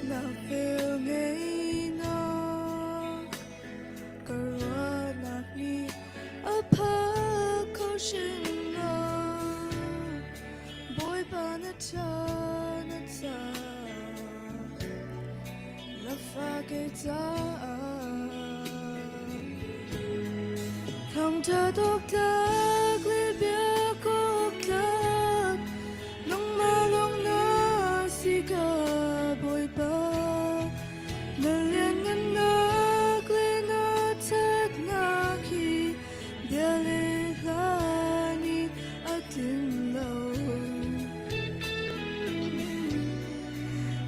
Na vel ngeinak ka ruahnak nih a phak kho hrim lo. Bawipa na ṭha na ca na fa kei caah Thangṭhat awk tlak le biak awk tlak nangmah lawng na si ka Bawipa. Na lianngannak le na ṭhatnak hi bia le hla nih a tlin lo.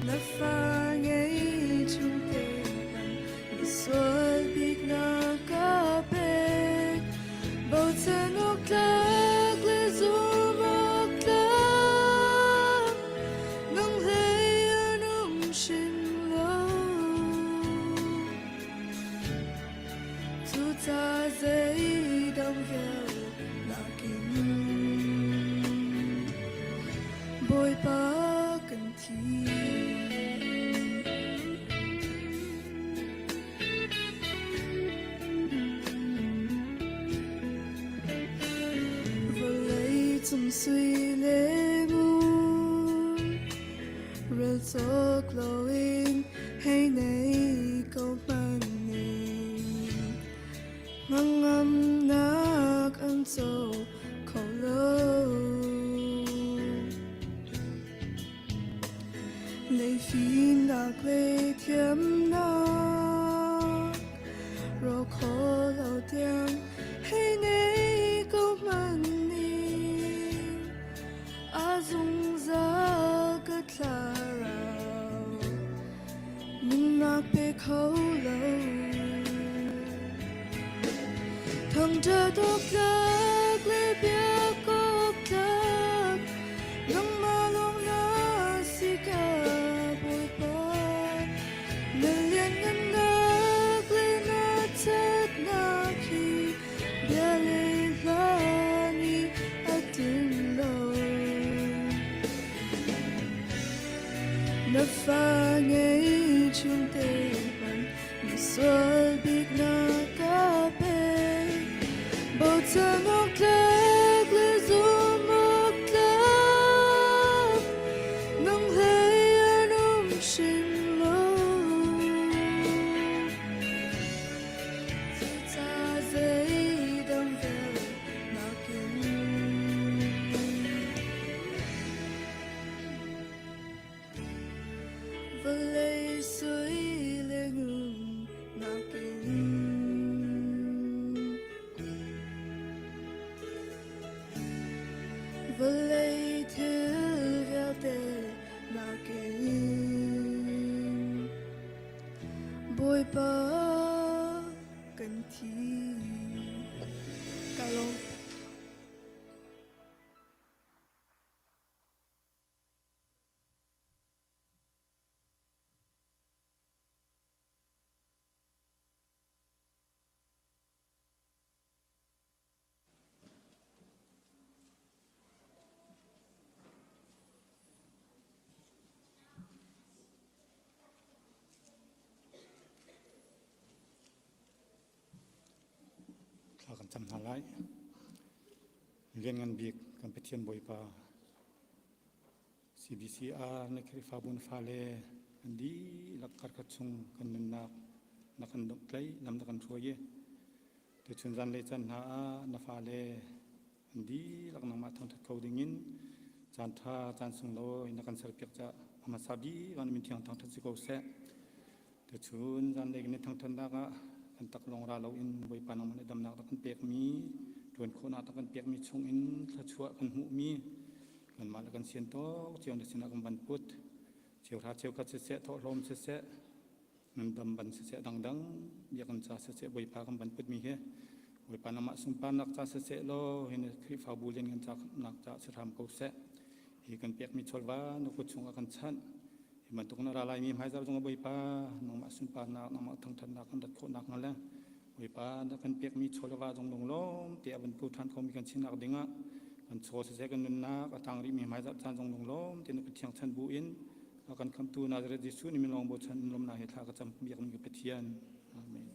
Na fa ngei chung te bang na sual bik na ka pek. Bochan awk tlak le zum awk tlak nang hlei an um hrim lo. Cucaah zeidang vial nakin Bawipa kan thi. Vawlei cung sui le ngun rel cawk loin hei nei ko hmanh ning Hnangamnak an co kho lo. Lei fimnak le thiamnak ro kho lo tiang hei nei ko hmanh ning a zungzal ka thlarau nunnak pe kho lo. Thangṭhat awk tlak le biak awk tlak nangmah lawng na si ka Bawipa. Na lianngannak le na ṭhatnak hi bia le hla nih a tlin lo. Na fa ngei chung te hmanh na sual bik na ka pek. Bochan awk tlak le zum awk tlak nang hlei an um hrim lo. Cucaah zeidang vel nakin Vawlei sui le ngun nakin Vawlei thil vialte nakin Bawipa kan thi. Ka lawm. Thla kan cam hna lai. Lianngan bik kan Pathian Bawipa CBCR na Khrihfabu na fale an dihlak karkhat chung kan nunnak na kan tlai lam na kan hruai i tuchun zanlei caan hna ah na fale an dihlak nangmah thangṭhat kho dingin caan ṭha caan sunglawi na kan serpiak caah a hmasa bik ah na min thiang thangṭhat si ko seh. Tuchun zanlei kan i thangṭhatnak ah kan taklawng ra loin Bawipa nangmah nih damnak na kan pekmi, ṭuan khawhnak na kan pekmi chungin thluachuah kan hmuhmi kanmah le kan sian tawk cio na sinah kan van put. Cheuhra cheukhat siseh, thawhlawm siseh, nundam ban siseh, dangdang biakinn ca siseh Bawipa kan van putmi hi Bawipa nangmah sunparnak ca siseh law hi na Khrihfabu lian kan ca nak ca si hram ko seh. Hi kan pekmi chawlva na kut chungah kan chanh. Hi bantuk na ra laimi hmaizarh zong Bawipa nangmah sunparnak nangmah thangṭhatnak kan rat khawh nakhnga le Bawipa na kan pekmi chaw le va zong lunglawm te a van pu ṭhan khomi kan sinak dingah kan chaw siseh kan nunnak a tang rihmi hmaizarh caan zong lunglawm te na Pathiang chan bu in A kan khamtu Nazareth Jesuh nih min lawng bochan in lawmnak he thla ka cam biakmi ka Pathian. Amen.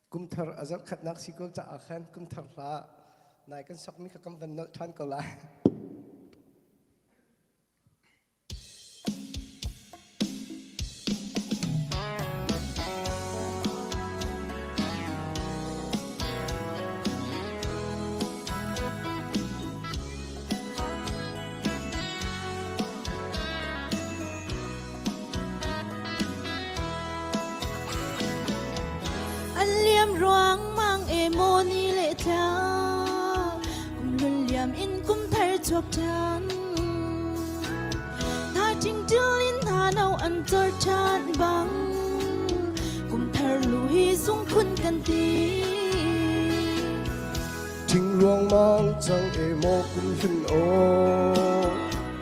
Kumthar a zarh khatnak si ko caah khan kumthar hla nai kan sokmi kha kan van nolh ṭhan ko lai. An liam ruangmang e maw ni le thla kum hlun liam in kum thar chuak ṭhan hna ṭingṭil in hna no an cor ṭhan bang kum thar lu hi sungkhun kan ti. Thing ruangmang cang e maw kum hlun aw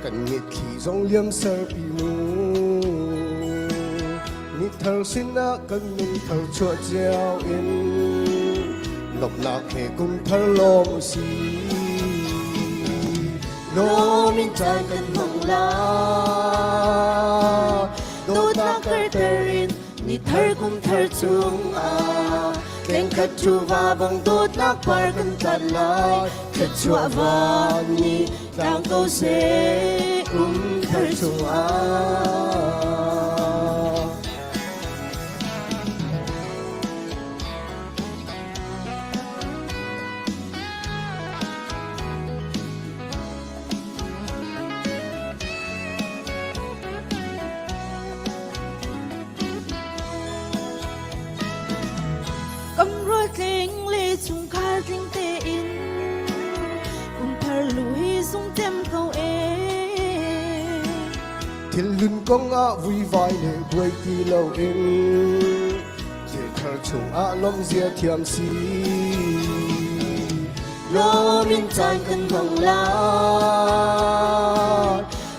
kan mitthli zong liam serpi mu ni thar sinah kan min thar chuah cio in lawmhnak he kum thar lawm usi lawm in caan kan hmang la dawtnak karter in ni thar kum thar chungah tlengkhat ṭhuva bang dawtnak par kan tlat lai thluachuah van ni tlang ko seh kum thar chungah. Kam rual tling le chungkhar tling tein kum thar lu hi sung tem ko e. Thil kong ah vuivai le buai ti lo in thil thar chung ah lawmzia thiam si. Lawm in caan kan hmang lai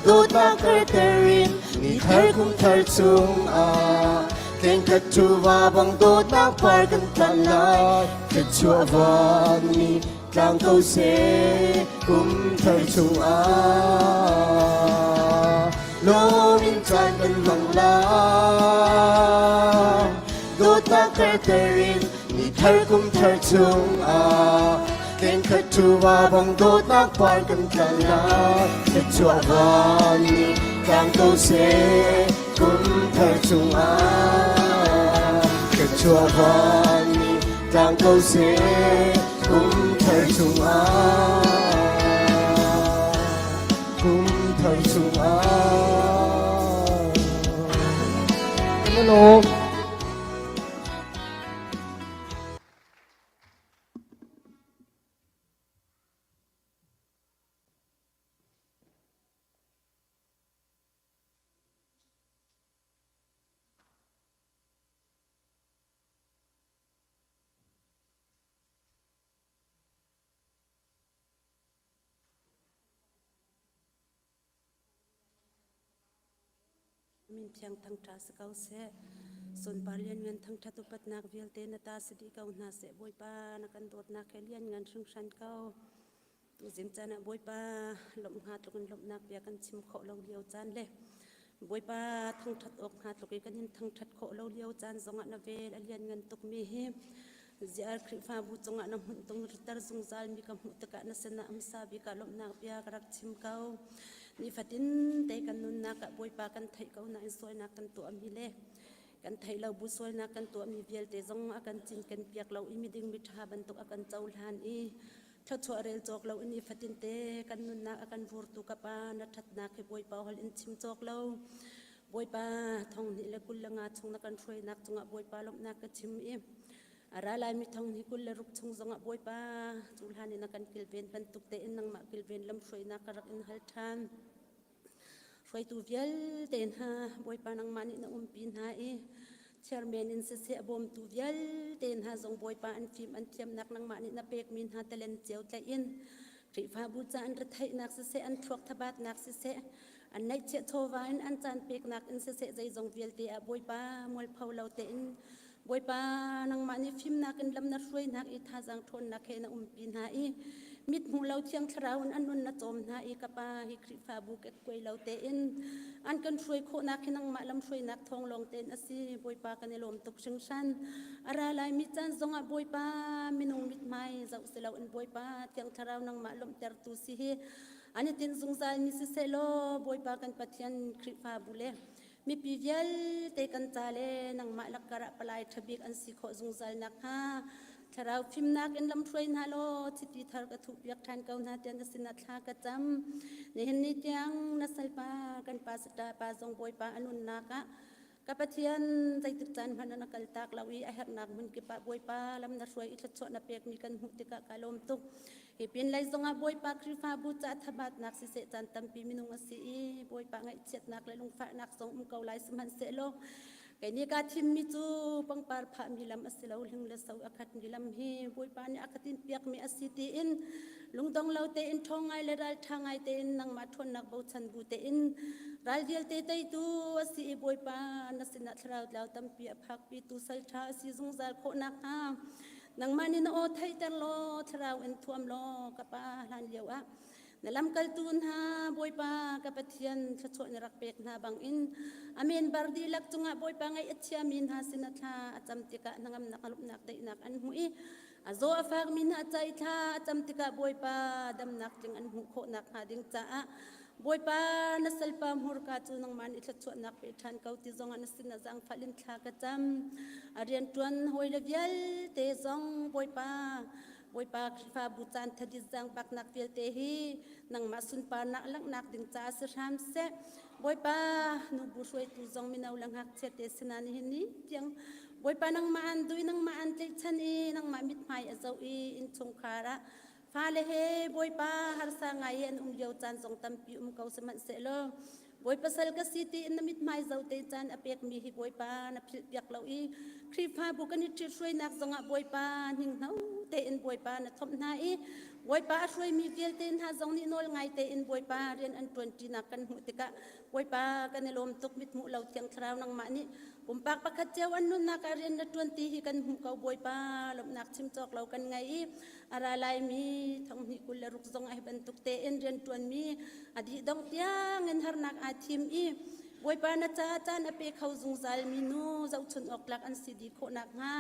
dawtnak karter in ni thar kum thar chungah tlengkhat ṭhuva bang dawtnak par kan tlan lai thluachuah van ni tlang ko seh kum thar chungah lawm in caan kan hmang lai dawtnak karter in ni thar kum thar chungah tlengkhat ṭhuva bang dawtnak par kan tlan lai thluachuah van ni tlang ko seh kum thar chungah thluachuah van ni tlang ko seh kum thar chungah kum thar chungah Hello. Min thiang thangṭha si ko seh. Sunpar lianngan thangṭhat upatnak vialte na ta si dih ko hna seh. Bawipa na kan dawtnak he lianngan hringhran ko. Tuzing caan ah Bawipa lawmh hnga tluk in lawmhnak bia kan chim khawh lo lio caan le Bawipa thangṭhat awk hnga tluk i kan in thangṭhat khawh lo lio caan zongah na vel a lianngan tukmi hi ziar Khrihfabu cungah na hmunh tung ter zungzal mi ka hmuh tikah na sinah hmasa bik ah lawmhnak bia ka rak chim ko. Nifatin te kan nunnak ah Bawipa kan theih ko nain sualnak kan tuahmi le kan theih lo bu sualnak kan tuahmi vialte zong a kan cinken piak lo i miding miṭha bantuk a kan cohlan i thluachuah rel cawk lo in nifatin te kan nunnak a kan vurtu ka pa na ṭhatnak hi Bawipa hol in chim cawk lo. Bawipa thong hnih le 25 chung na kan hruainak cungah Bawipa lawmhnak ka chim i. A ra laimi thong hi 26 chung zongah Bawipa cu hlan in a kan kilven bantuk tein nangmah kilven lamhruainak ka rak in hal ṭhan. Hruaitu vialte hna Bawipa nangmah nih na umpi hna i chairman in siseh a bawmtu vialte hna zong Bawipa an fim an thiamnak nangmah nih na pekmi hna talent cio tlaih in Khrihfabu ca an retheihnak siseh an thluak thabatnak siseh an neihchiah chawva in an caan peknak in siseh zeizong vialte ah Bawipa mualpho lo tein Bawipa nangmah nih fimnak in lam na hruainak i thazaang ṭhawnnak he na umpi hna i mit hmu lo thiang thlarau in an nun na cawm hna i ka pa hi Khrihfabu kekkuai lo tein an kan hruai khawhnak hi nangmah lam hruainak thawng lawng tein a si. Bawipa kan i lawm tuk hringhran. A ra laimi caan zongah Bawipa minung mithmai zoh si loin Bawipa thiang thlarau nangmah lawmhtertu si hi an i tinh zungzal mi siseh law Bawipa kan Pathian Khrihfabu le mipi vialte kan ca le nangmah lakkar ah palai ṭha bik an si khawh zungzal nakhnga thlarau fimnak in lamhruai hna law chiti thar ka thuhpiak ṭhan ko hna tiah na sinah thla ka cam. Nihin ni tiang na salpa kan pastor pa zong Bawipa a nunnak ah ka Pathian zeitik caan hmanh ah na kaltak lo i a herhnak hmun kip ah Bawipa lam na hruai i thluachuah na pekmi kan hmuh tikah ka lawm tuk. Hi pin lei zongah Bawipa Khrihfabu ca thabatnak siseh caan tampi minung a si i Bawipa ngaihchiatnak le lungfahnak zong um ko lai sihmanhsehlaw kei nih kaa thimmi cu pangpar phahmi lam a si lo hling le so a khatmi lam hi Bawipa nih a ka tinhpiakmi a si tiin lungdong lo tein ṭhawng ngai le ralṭha ngai tein nangmah ṭhawnnak bochan bu tein ral vialte teitu a si i Bawipa na sinah thlarau tlau tampi a phakpitu salṭha a si zungzal khawh nakhnga Nangmah nih na aw theihter law thlarau in thuam law ka pa hlan lio ah na lamkaltu hna Bawipa ka Pathian thluachuah na rak pek hna bangin amen bar dihlak cungah Bawipa ngaih a chiami hna sin a thla a cam tikah hnangamnak lawmhnak daihnak an hmu i a zaw a fakmi hna ca i thla a cam tikah Bawipa damnak tling an hmuh khawh nakhnga ding caah Bawipa na salpa hmurka cu nangmah nih thluachuahnak pe ṭhan ko ti zongah na sinah zaangfah in thla ka cam. A rianṭuan hawile vialte zong Bawipa Bawipa Khrihfabu caan thadit zaangbaknak vialte hi nangmah sunparnak langhnak ding caah si hram seh. Bawipa nubu hruaitu zong mino le ngakchia te sinah nihin ni tiang Bawipa nangmah an duh i nangmah an tlaihchan i nangmah mithmai a zoh i innchungkhar ah Fale he Bawipa harsa ngai i an um lio caan zong tampi um ko sihmanhsehlaw Bawipa sal ka si tiin na mithmai zo te caan a pekmi hi Bawipa na philhpiak lo i Khrihfabu kan i ṭhithruainak zongah Bawipa hninghno tein Bawipa na thomh hna i Bawipa a hruaimi vialte hna zong nih nawl ngai tein Bawipa rian an ṭuanṭinak kan hmuh tikah Bawipa kan i lawm tuk mithmuh lo Thiang Thlarau nangmah nih pumpak pakhat cio an nunnak ah rian na ṭuan ti hi kan hmuh ko Bawipa lawmhnak chim cawk lo kan ngei i a ra laimi thonghnih 26 zong ai bantuk tein rianṭuanmi a dih dongh tiangin harnak aa thim i Bawipa na ca caan a pe kho zungzal mi nu zohchun awk tlak an si dih khawh nakhnga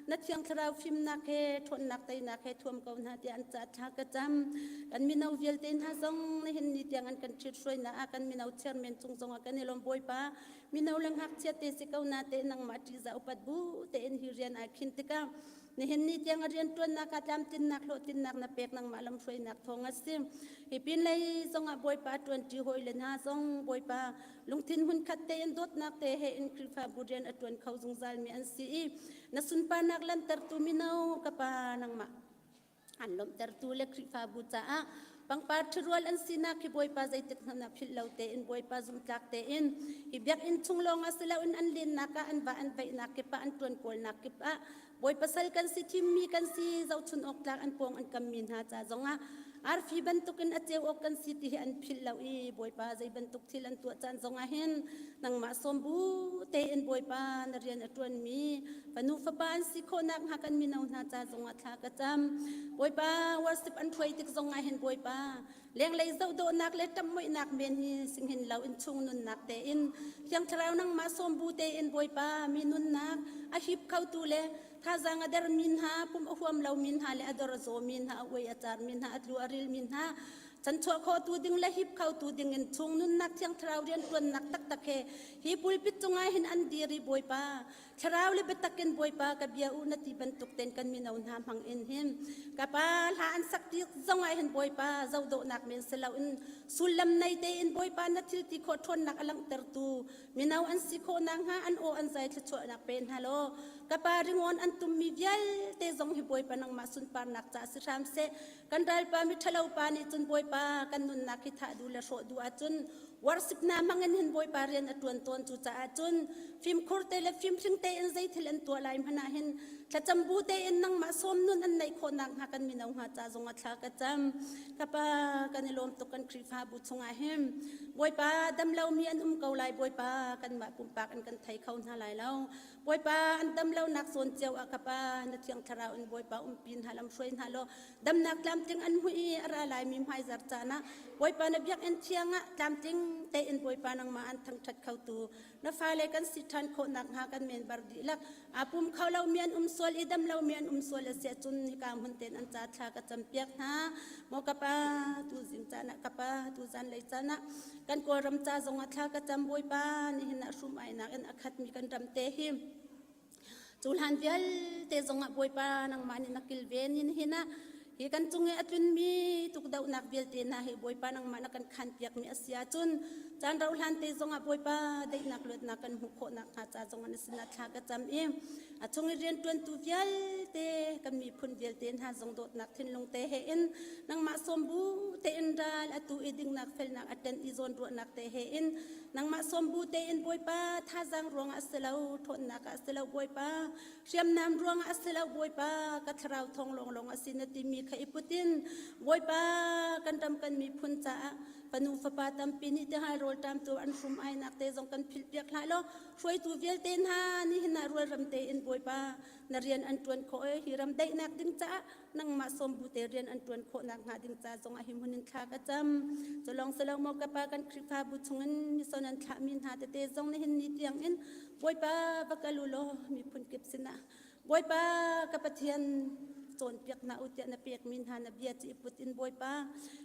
na thiang thlarau fimnak he ṭhawnnak teinak he thuam ko hna tiah an ca thla ka cam. Kan mino vialte hna zong nihin ni tiang an kan ṭhithruainak ah kan mino chairman cung zongah kan i lawm Bawipa mino le ngakchia te si ko na te nangmah ṭihzah upat bu tein hi rian ai khin tikah Nihin ni tiang a rianṭuannak ah tlamtlinnak hlawhtlinnak na pek nangmah lamhruainak thawng a si. Hi pinlei zongah Bawipa ṭuanṭi hawile hna zong Bawipa lungthin hmunkhat tein dawtnak te he in Khrihfabu rian a ṭuan kho zungzalmi an si i na sunparnak lantertu mino ka pa nangmah an lawmhtertu le Khrihfabu caah pangpar ṭhirual an sinak hi Bawipa zeitik hmanh ah philh lo tein Bawipa zumhtlak tein hi biakinn chung lawngah si loin an lennak ah an va an veihnak kip ah an ṭuan kawlnak kip ah Bawipa sal kan si thimmi kan si zohchun awk tlak an pawng an kammi hna ca zongah arfi bantukin a ceu awk kan si ti hi an philh lo i Bawipa zei bantuk thil an tuah caan zongah hin nangmah sawm bu tein Bawipa na rian a ṭuanmi fanu fapa an si khawh nakhnga kan mino hna ca zongah thla ka cam. Bawipa worship an hruai tik zongah hin Bawipa lenglei zohdawhnak le ṭamhmoihnak men hi singhin lo in chung nunnak tein Thiang Thlarau nangmah sawmbu tein Bawipa mi nunnak a hip khotu le thazaang a dermi hna pum a huam lomi hna le a dor a zawmi hna a uai a carmi hna a tlu a rilmi hna chanchuah khawhtu ding le hip khotu ding in chung nunnak Thiang Thlarau rianṭuannak taktak he hi pulpit cungah hin an dir i Bawipa. Thlarau le biatak in Bawipa ka bia u na ti bantuk ten kan mino hna hmang in hin ka pa hla an sak tik zong ah hin Bawipa zohdawhnak men si loin sullam nei tein Bawipa na thil ti khawh ṭhawnnak a langhtertu mino an si khawh nakhnga an aw an zai thluachuahnak pe hna law ka pa ringawn an tummi vialte zong hi Bawipa nangmah sunparnak ca si hram seh. Kan ralpa miṭhalo pa nih cun Bawipa kan nunnak hi thah duh le hrawh duh ahcun worship hna hmangin hin Bawipa rian a ṭuan tawn. Cucaah cun fimkhur te le fimhring tein zeithil an tuah lai hmanh ah hin thlacam bu tein nangmah sawm nun an neih khawh nakhnga kan mino hnga ca zong ah thla ka cam. Ka pa, kan i lawm tuk kan Khrihfabu chungah hin. Bawipa, dam lomi an um ko lai. Bawipa, kanmah pumpak in kan thei kho hna lai lo. Bawipa, an dam lonak zawn cio ah ka pa, na Thiang Thlarau in Bawipa umpi hna, lam hruai hna law damnak tlamtling an hmuh i a ra laimi hmaizar caan ah Bawipa na biakinn thiang ah tlamtling tein Bawipa nangmah an thangṭhat khotu na fale kan si ṭhan khawh nakhnga kan member dihlak aa pum kho lomi an um sual i dam lomi an um sual a si ahcun hika hmun tein an ca thla ka campiak hna. Maw ka pa, tu zing caan ah, ka pa, tu zanlei caan ah kan Kawlram ca zong ah thla ka cam. Bawipa, nihin ah hrum ainak in a khatmi kan ram te hi cu hlan vialte zongah Bawipa nangmah nih na kilven in hin ah hi kan cung i a tlunmi tukdohnak vialte hna hi Bawipa nangmah na kan khanpiakmi a si ahcun caan rauh hlan te zongah Bawipa daihnak luatnak kan hmuh khawh nakhnga ca zongah na sinah thla ka cam i a chung i rianṭuantu vialte kan miphun vialte hna zong dawtnak thinlung te he in nangmah sawm bu tein ral atu i dingnak felnak a ṭen i zawnruahnak te he in Nangmah sawmbu tein Bawipa thazaang ruangah a si lo, ṭhawnnak ah a si lo Bawipa, hriamnam ruangah a si lo Bawipa, ka thlarau thawng lawnglawng a si na timi kha i put in Bawipa kan ram kan miphun caah fanu fapa tampi nih tihal rawlṭam tu an hrum ainak te zong kan philhpiak hlah law hruaitu vialte hna nihin ah rualram tein Bawipa na rian an ṭuan khawh i hi ram daihnak ding caah nangmah sawmbu te rian an ṭuan khawh nakhnga ding ca zongah hi hmun in thla ka cam. Culawng si lo maw ka pa, kan Khrihfabu chungin mison an thlahmi hna tete zong nihin ni tiangin Bawipa va kal u law miphun kip sinah Bawipa ka Pathian cawnpiak hna u tiah na pekmi hna na bia cu i put in Bawipa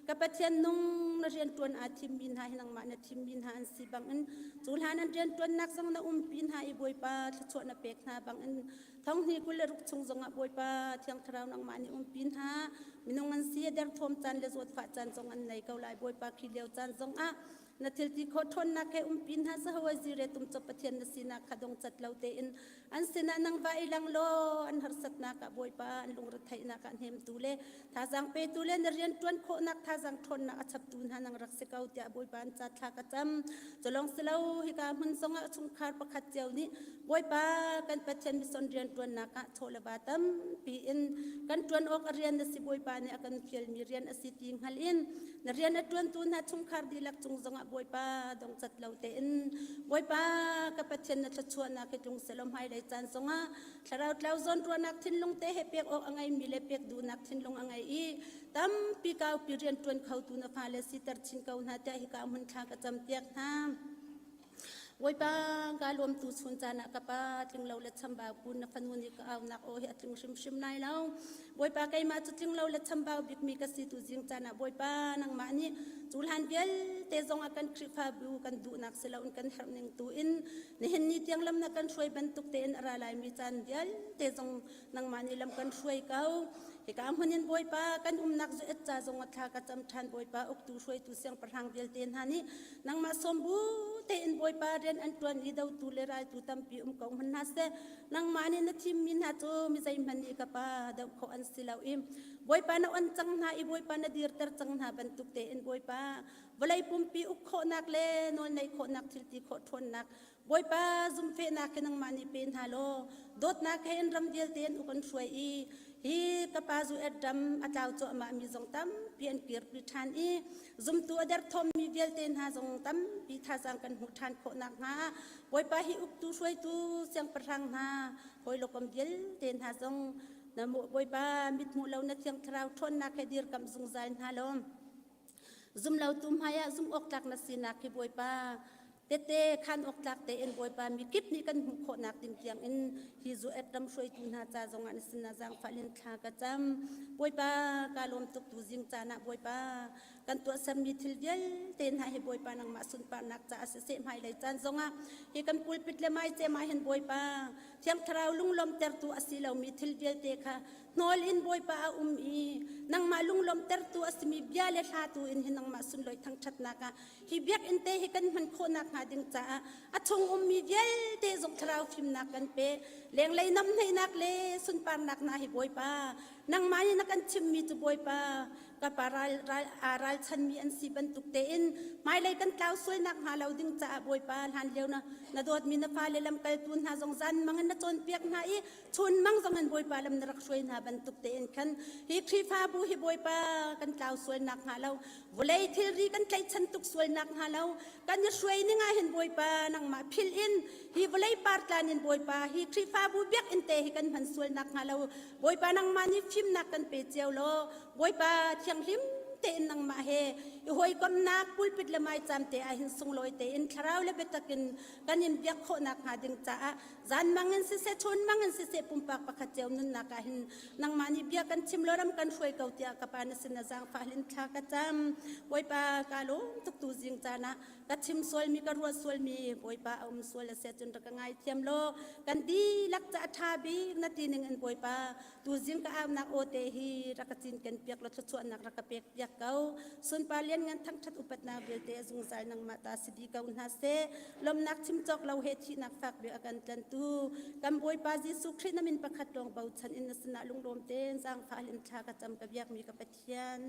ka Pathian nung na rianṭuan aa thimmi hna hi nangmah na thimmi hna an si bangin cu hlan an rianṭuannak zong na umpi hna i Bawipa thluachuah na pek hna bangin Thonghni 26 chung zongah Bawipa Thiang Thlarau nangmah nih umpi hna. Minung an si a derthawm caan le zawtfah caan zong an nei ko lai. Bawipa khi lio caan zongah na thil ti khawh ṭhawnnak he umpi hna. Jehovah Jireh tumcawp Pathian na sinak kha dongcat lo tein an sinah nang va i lang law an harsatnak ah Bawipa an lungretheihnak ah hnemtu le thazaang petu le na rian ṭuan khawhnak thazaang ṭhawnnak a chaptu hna nang rak si ko tiah Bawipa an ca thla ka cam. Culawng si lo hika hmun zongah chungkhar pakhat cio nih Bawipa kan Pathian mission rian ṭuannak ah chaw le va tampi in kan ṭuan awk a rian na si. Bawipa nih a kan fialmi rian a si ti hngal in na rian a ṭuantu hna chungkhar dihlak cung zongah Bawipa dongcat lo tein Bawipa ka Pathian na thluachuahnak hi tlung sehlaw hmailei caan zongah thlarau tlau zawnruahnak thinlung te he pek awk a ngeimi le pek duhnak thinlung a ngei i tampi kaupi rian ṭuan khotu na fale siter chin ko hna tiah hika hmun thla ka campiak hna. Bawipa, ka lawm tu chun caan ah ka pa tling lo le chambau kun na fanu nih ka aunak aw hi a tling hrimhrim lai lo. Bawipa, keimah cu tling lo le chambau bikmi ka si tu zing caan ah Bawipa, nangmah nih cu hlan vialte zong ah kan Khrihfabu kan duhnak si loin kan herh ning tu in nihin ni tiang lam na kan hruai bantuk tein a ra laimi caan vialte zong nangmah nih lam kan hruai ko. Hika hmun in Bawipa kan umnak zu et ca zong a thla ka cam ṭhan. Bawipa, uktu hruaitu siangpahrang vialte hna nih nangmah sawmbu tein Bawipa rian an ṭuan i dotu le raltu tampi um ko hmanh hna seh, nangmah nih na thimmi hna cu mi zeihmanh nih ka pa doh khawh an si lo i Bawipa na on cang hna i Bawipa na dirter cang hna bantuk tein Bawipa vawlei pumpi uk khawhnak le nawlneih khawhnak thilti khawh ṭhawnnak Bawipa zumhfehnak hi nangmah nih pe hna law dawtnak he in ram vialte an uk an hruai i hi ka pa zu ram a tlau cuahmah mi zong tampi an kirpi ṭhan i zumtu a derthawmmi vialte hna zong tampi thazaang kan hmuh ṭhan khawh nakhnga Bawipa hi uktu hruaitu siangpahrang hna hawi lokom vialte hna zong na Bawipa mithmuh lo na Thiang Thlarau ṭhawnnak he dirkamh zungzal hna law zumlotu hmaiah zumh awk tlak na sinak hi Bawipa tete khan awk tlak tein Bawipa mi kip nih kan hmuh khawhnak ding tiang in hi zu et ram hruaitu hna ca zongah na sinah zaangfah in thla ka cam. Bawipa, ka lawm tuk tu zing caan ah Bawipa. Kan tuahsermi thil vialte hna hi Bawipa nangmah sunparnak caah siseh hmailei caan zongah hi kan pulpit le maicem ah hin Bawipa Thiang Thlarau lunglawmtertu a si lomi thil vialte kha hnawl in Bawipa a um i nangmah lunglawmtertu a simi bia le hla tu in hi nangmah sunlawi thangṭhatnak ah hi biakinn te hi kan hman khawhnak hnga ding caah a chung ummi vialte zong thlarau fimnak kan pe. Lenglei namhneihnak le sunparnak hna hi Bawipa nangmah nih na kan chimmi cu Bawipa ka pa ral ral aa ralchanmi an si bantuk tein hmailei kan tlau sualnak hnga lo ding caah Bawipa hlan lio na na dawtmi na fale lamkaltu hna zong zan mang in na cawnpiak hna i chun mang zong in Bawipa lam na rak hruai hna bantuk tein khan hi Khrihfabu hi Bawipa kan tlau sualnak hnga lo vawlei thilri kan tlaihchan tuk sualnak hnga lo kan i hruai ning ah hin Bawipa nangmah phil in hi vawlei partlan in Bawipa hi Khrihfabu biakinn te hi kan hman sualnak hnga lo Bawipa nangmah nih fimnak kan pe cio law Bawipa thianghlim tein nangmah he i hawikomhnak pulpit le maicam te ah hin sunglawi tein thlarau le biatak in kan in biak khawhnak hnga ding caah zan mang in siseh chun mang in siseh pumpak pakhat cio nunnak ah hin nangmah nih bia kan chim lo ram kan hruai ko tiah ka pa na sin na zaangfah hlin thla ka cam. Bawipa ka lawm tuk tu zing caan ah ka chim sualmi ka ruat sualmi Bawipa a um sual a si cun rak ka ngaithiam law kan dihlak ca a ṭha bik na ti ning in Bawipa tuzing ka aunak aw te hi rak ka cinken piak law thluachuahnak rak ka pek piak ko. Sunpar lianngan thangṭhat upatnak vialte a zungzal nangmah ta si dih ko hna seh. Lawmhnak chim cawk lo he thihnak fak bik a kan tlantu kan Bawipa Jesuh Khrih na min pakhat lawng bochan in na sinah lunglawm tein zaangfah in thla ka cam ka biakmi ka Pathian.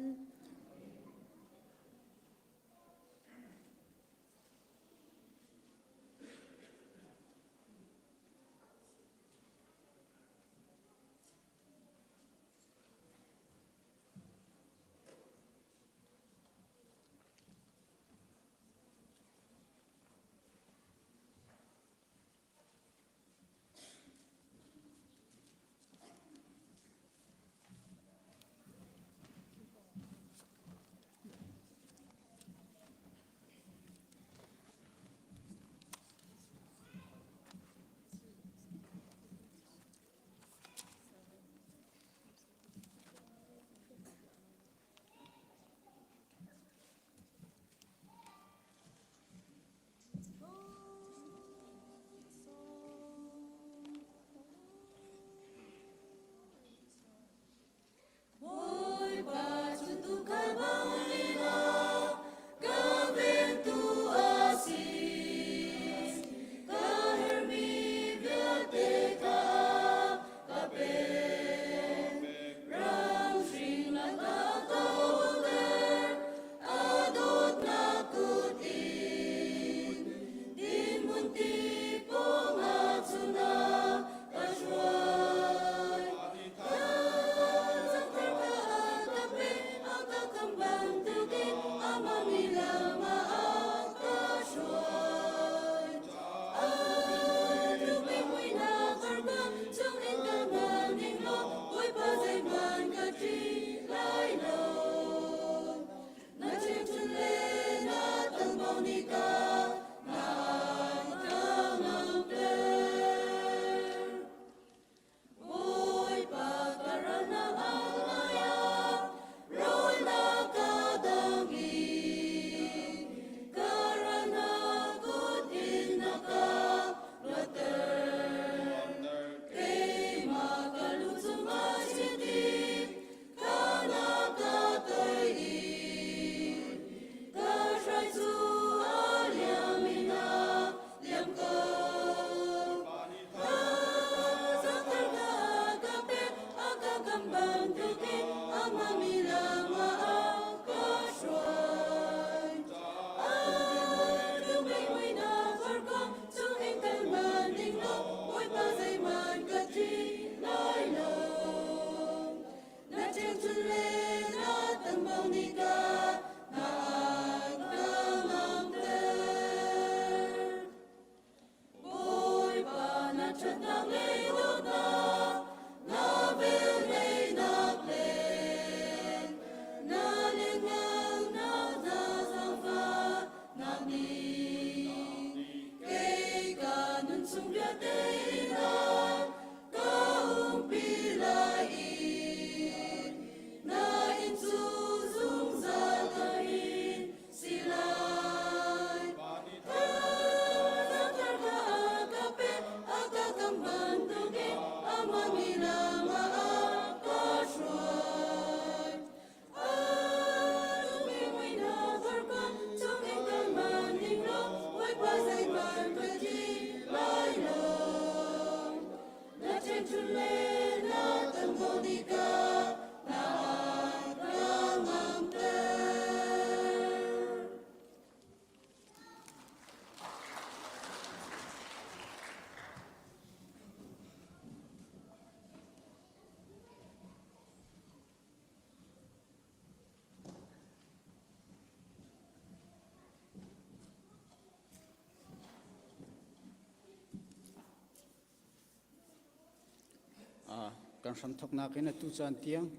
Caan hramthawknak in atu caan tiang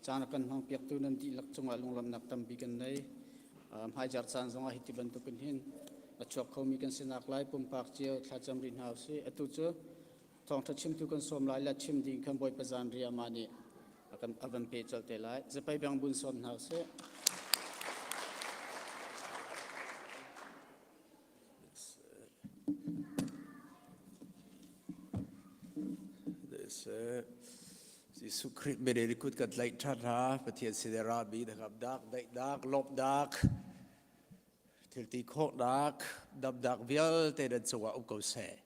caan a kan hmangpiaktu nan dihlak cungah lunglawmhnak tampi kan nei. Hmaijar caan zongah hiti bantukin hin a chuak khomi kan sinak lai pumpak cio thlacam rih hna usih. Atu cu thawngṭha chimtu kan sawm lai le chim ding khan Bawipa zan ri amah nih a kan a van pe colh te lai. Zapai bang bun sawm hna usih. Jesuh Khrih mene kut kan tlaih ṭhan hna. Pathian sin i rami dak, daihnak, lawmhnak, thilti khawhnak, damnak vialte nan cungah um ko seh.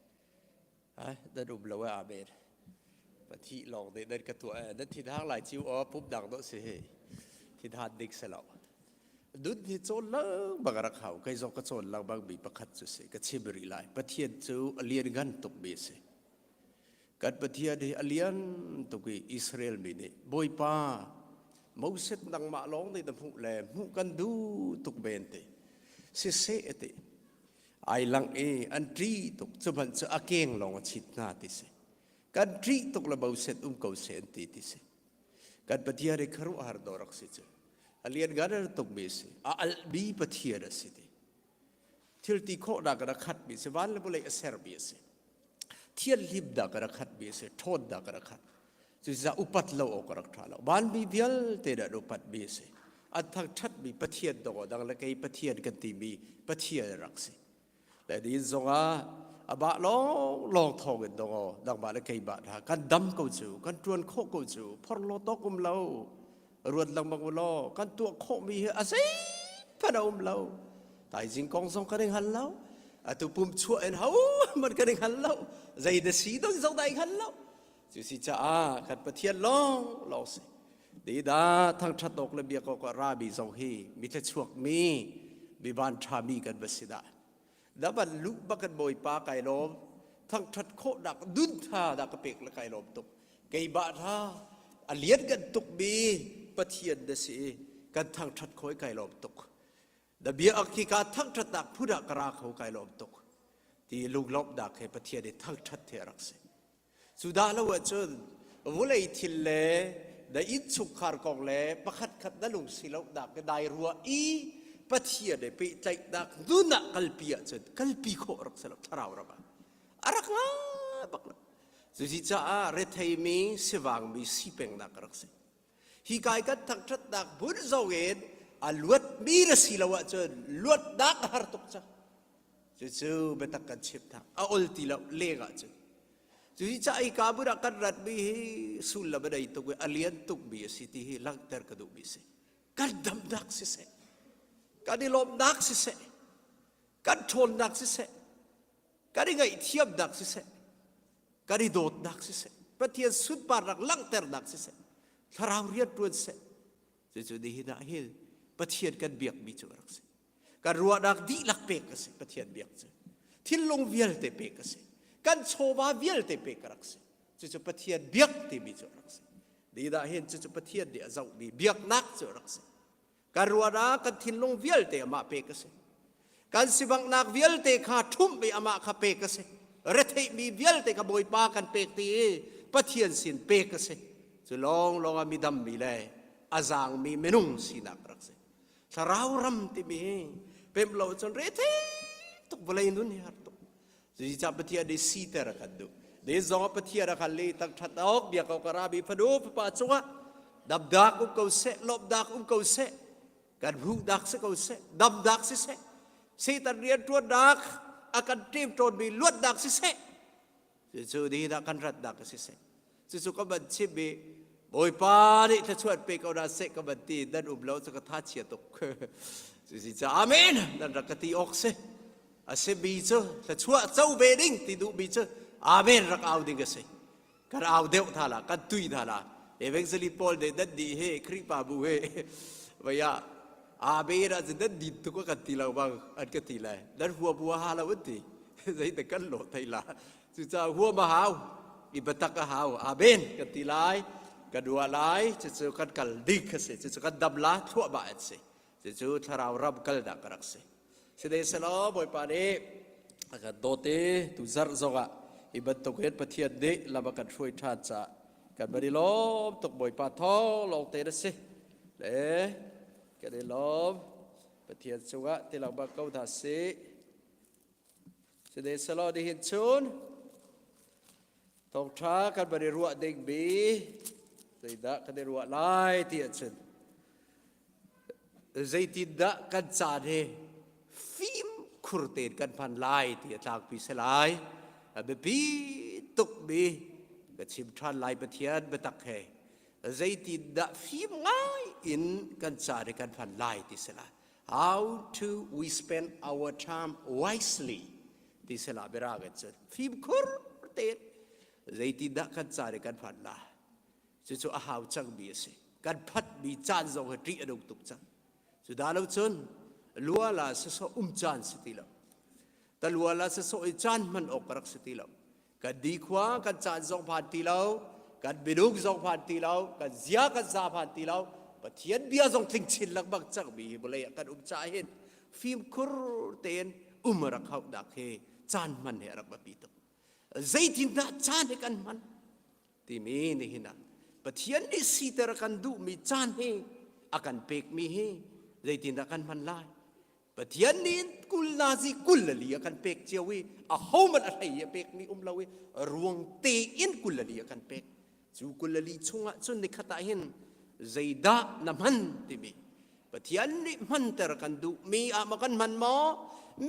Nan um lo e amen. Pathi lawng nih nan ka tuah e. Nan thinhang lai ciu aw pumdang dawh si hi. Thinhan ding si lo. Nun hi cawn lengmang a rak hau. Kei zong ka cawn lengmang mi pakhat cu si. Ka chim rih lai. Pathian cu a lian ngan tuk mi a si. Kan Pathian hi a lian tuk i Israel mi nih Bawipa Moses nangmah lawng nih na hmuh le hmuh kan duh tuk men ti. Siseh ti. Ai lang i an ṭih tuk. Cu hmanh cu a keng lawng a chit hna ti si. Kan ṭih tuk le Moses um ko seh an ti ti si. Kan Pathian hi khuaruahhar dawh rak si cu. A lianngan tuk mi a si. A alhmi Pathian a si ti. Thil ti khawhnak in a khatmi si. Van le vawlei a sermi a si. Thianhlimnak in a khatmi a si. Ṭhawnnak in a khat. Cucaah upat lo awk a rak ṭha lo. Vanmi vialte nih an upatmi a si. An thangṭhatmi Pathian dawh dang le kei Pathian kan timi Pathian a rak si. Le din zongah amah lawng lawng thawng in dong nangmah le keimah hna kan dam ko cu kan ṭuan khawh ko cu phorhlaw tawk um lo ruat lengmang u law kan tuah khawhmi hi a zeihmanh a um lo taizing kong zong kan i hngal lo atu pum chuah in ho man kan i hngal lo zei na si dong zong dai hngal lo cu si caah kan Pathian lawng lawng si Dida thangṭhat awk le biak awk ah rami zong hi mi thluachuak mi mi vanṭha mi kan va si dah. Na van luh bak kan Bawipa kai lawm. Thangṭhat khawhnak nun tha dah ka pek le kai lawm tuk. Keimah hna a lianngan tuk mi Pathian na si i kan thangṭhat khawh i kai lawm tuk. Na bia ak hi ka thangṭhatnak phun ah ka ra kho kai lawm tuk. Ti lunglawmhnak he Pathian i thangṭhat he a rak si. Cu dah lo ahcun vawlei thil le na innchungkhar kong le pakhatkhat na lung si lonak le nai ruah i Pathian he pehtlaihnak nun ah kalpi ahcun kalpi khawh rak si lo thlarau ram ah a rak nga bak lo. Cuci caah retheimi sivangmi si pengnak a rak si. Hi kai kan thangṭhatnak hmun zong in a luatmi na si lo ahcun luatnak a har tuk cang. Cucu biatak kan chim hna. A ol ti lo leng ahcun. Cuci ca i ka ah kan ratmi hi sullam a nei tuk i a lian tukmi a si ti hi langhter ka duhmi a si. Kan damnak siseh, kan i lawmhnak siseh, kan ṭhawnnak siseh, kan i ngaihthiamnak siseh, kan i dawtnak siseh, Pathian sunparnak langhternak siseh, thlarau rian ṭuan seh, cucu nihin ah hin Pathian kan biakmi cu a rak si. Kan ruahnak dihlak pek a si Pathian biak cu. Thinlung vialte pek a si. Kan chawva vialte pek a rak si. Cucu Pathian biak timi cu a rak si. Nihin ah hin cucu Pathian nih a zohmi biaknak cu a rak si. Kan ruahnak kan thinlung vialte amah pek a si. Kan sivanghnak vialte kha ṭhumh i amah kha pek a si. Retheihmi vialte kha Bawipa kan pek ti i Pathian sin pek a si. Cu lawnglawng ah midammi le a zaangmi minung sinak a rak si. Thlarau ram timi hi pemh lo cun rethei tuk vawlei nun hi har tuk. Cucaah Pathian nih siter a kan duh. Ni zong ah Pathian a kan li thangṭhat awk biak awk a rami fanu fapa cungah damdak um ko seh, lawmhnak um ko seh, kan hmuhnak si ko seh, damnak si seh, Satan rianṭuannak a kan ṭemṭawnmi luatnak si seh, cucu nihin ah kan ratnak a si seh. Cucu ka van chim i Bawipa nih thluachuah pe ko hna seh ka van ti nan um lo cu ka tha chia tuk. Cusi ca amen nan rak ka ti awk si. A si mi cu thluachuah co ve ding ti duh mi cu amen rak au ding a si. Kan au deuh tha la, kan tui tha la. Evangelist Paul nih nan nih hi Khrihfabu hi vaya amen ah cun nan din tuk a kan ti lo bang an ka ti lai. Nan hua bua ha lo an ti. Zei kan lawh thei la. Cucaah huam a hau, i biatak a hau. Amen kan ti lai, kan ruah lai, cucu kan kal ding a si, cucu kan dam la thluahmah an si. Cucu thlarau ram kalnak a rak si. Sihmanhsehlaw Bawipa nih a kan dawt i tuzarh zongah hi bantuk hin Pathian nih lam a kan hruai ṭhan caah. Kan van i lawm tuk Bawipa thawng lawng te na si. Le kan i lawm. Pathian cungah tilak bak ko hna sih. Sine selaw nihin chun thawngṭha kan van i ruah dingmi zeidah kan i ruah lai ti ahcun zeitindah kan caan hi fimkhur tein kan hman lai ti a tlangpi si lai. A biapi tukmi ka chim ṭhan lai Pathian biatak he zeitindah fim ngai in kan caan hi kan hman lai ti si lai. How to we spend our time wisely ti si la bira kan cun fimkhur tein zeitindah kan caan hi kan hman lai. Cucu a hau cangmi a si. Kan phatmi caan zong hi ṭih a nung tuk cang. Cu dah lo cun luala sasawh um caan si ti lo. Ta luala sasawh i caan hman awk rak si ti lo. Kan nikhua kan caan zong phan ti lo, kan minung zong phan ti lo, kan zia kan za phan ti lo. Pathian bia zong tling chin lengmang cangmi hi vawlei ah kan um caah hin fimkhur tein um a rak hauhnak hi caan hman hi a rak biapi tuk. Zeitindah caan hi kan hman? Timi nihin ah Pathian nih siter a kan duhmi caan hi a kan pekmi hi zeitindah kan hman lai? Pathian nih kul nazi kul le li a kan pek cio i a hohmanh a hlei i a pekmi um lo i ruang tein kul le li a kan pek. Cu kul le li chungah cun nikhat ah hin zeidah na hman timi Pathian nih hmanter kan duhmi ah maw kan hman maw?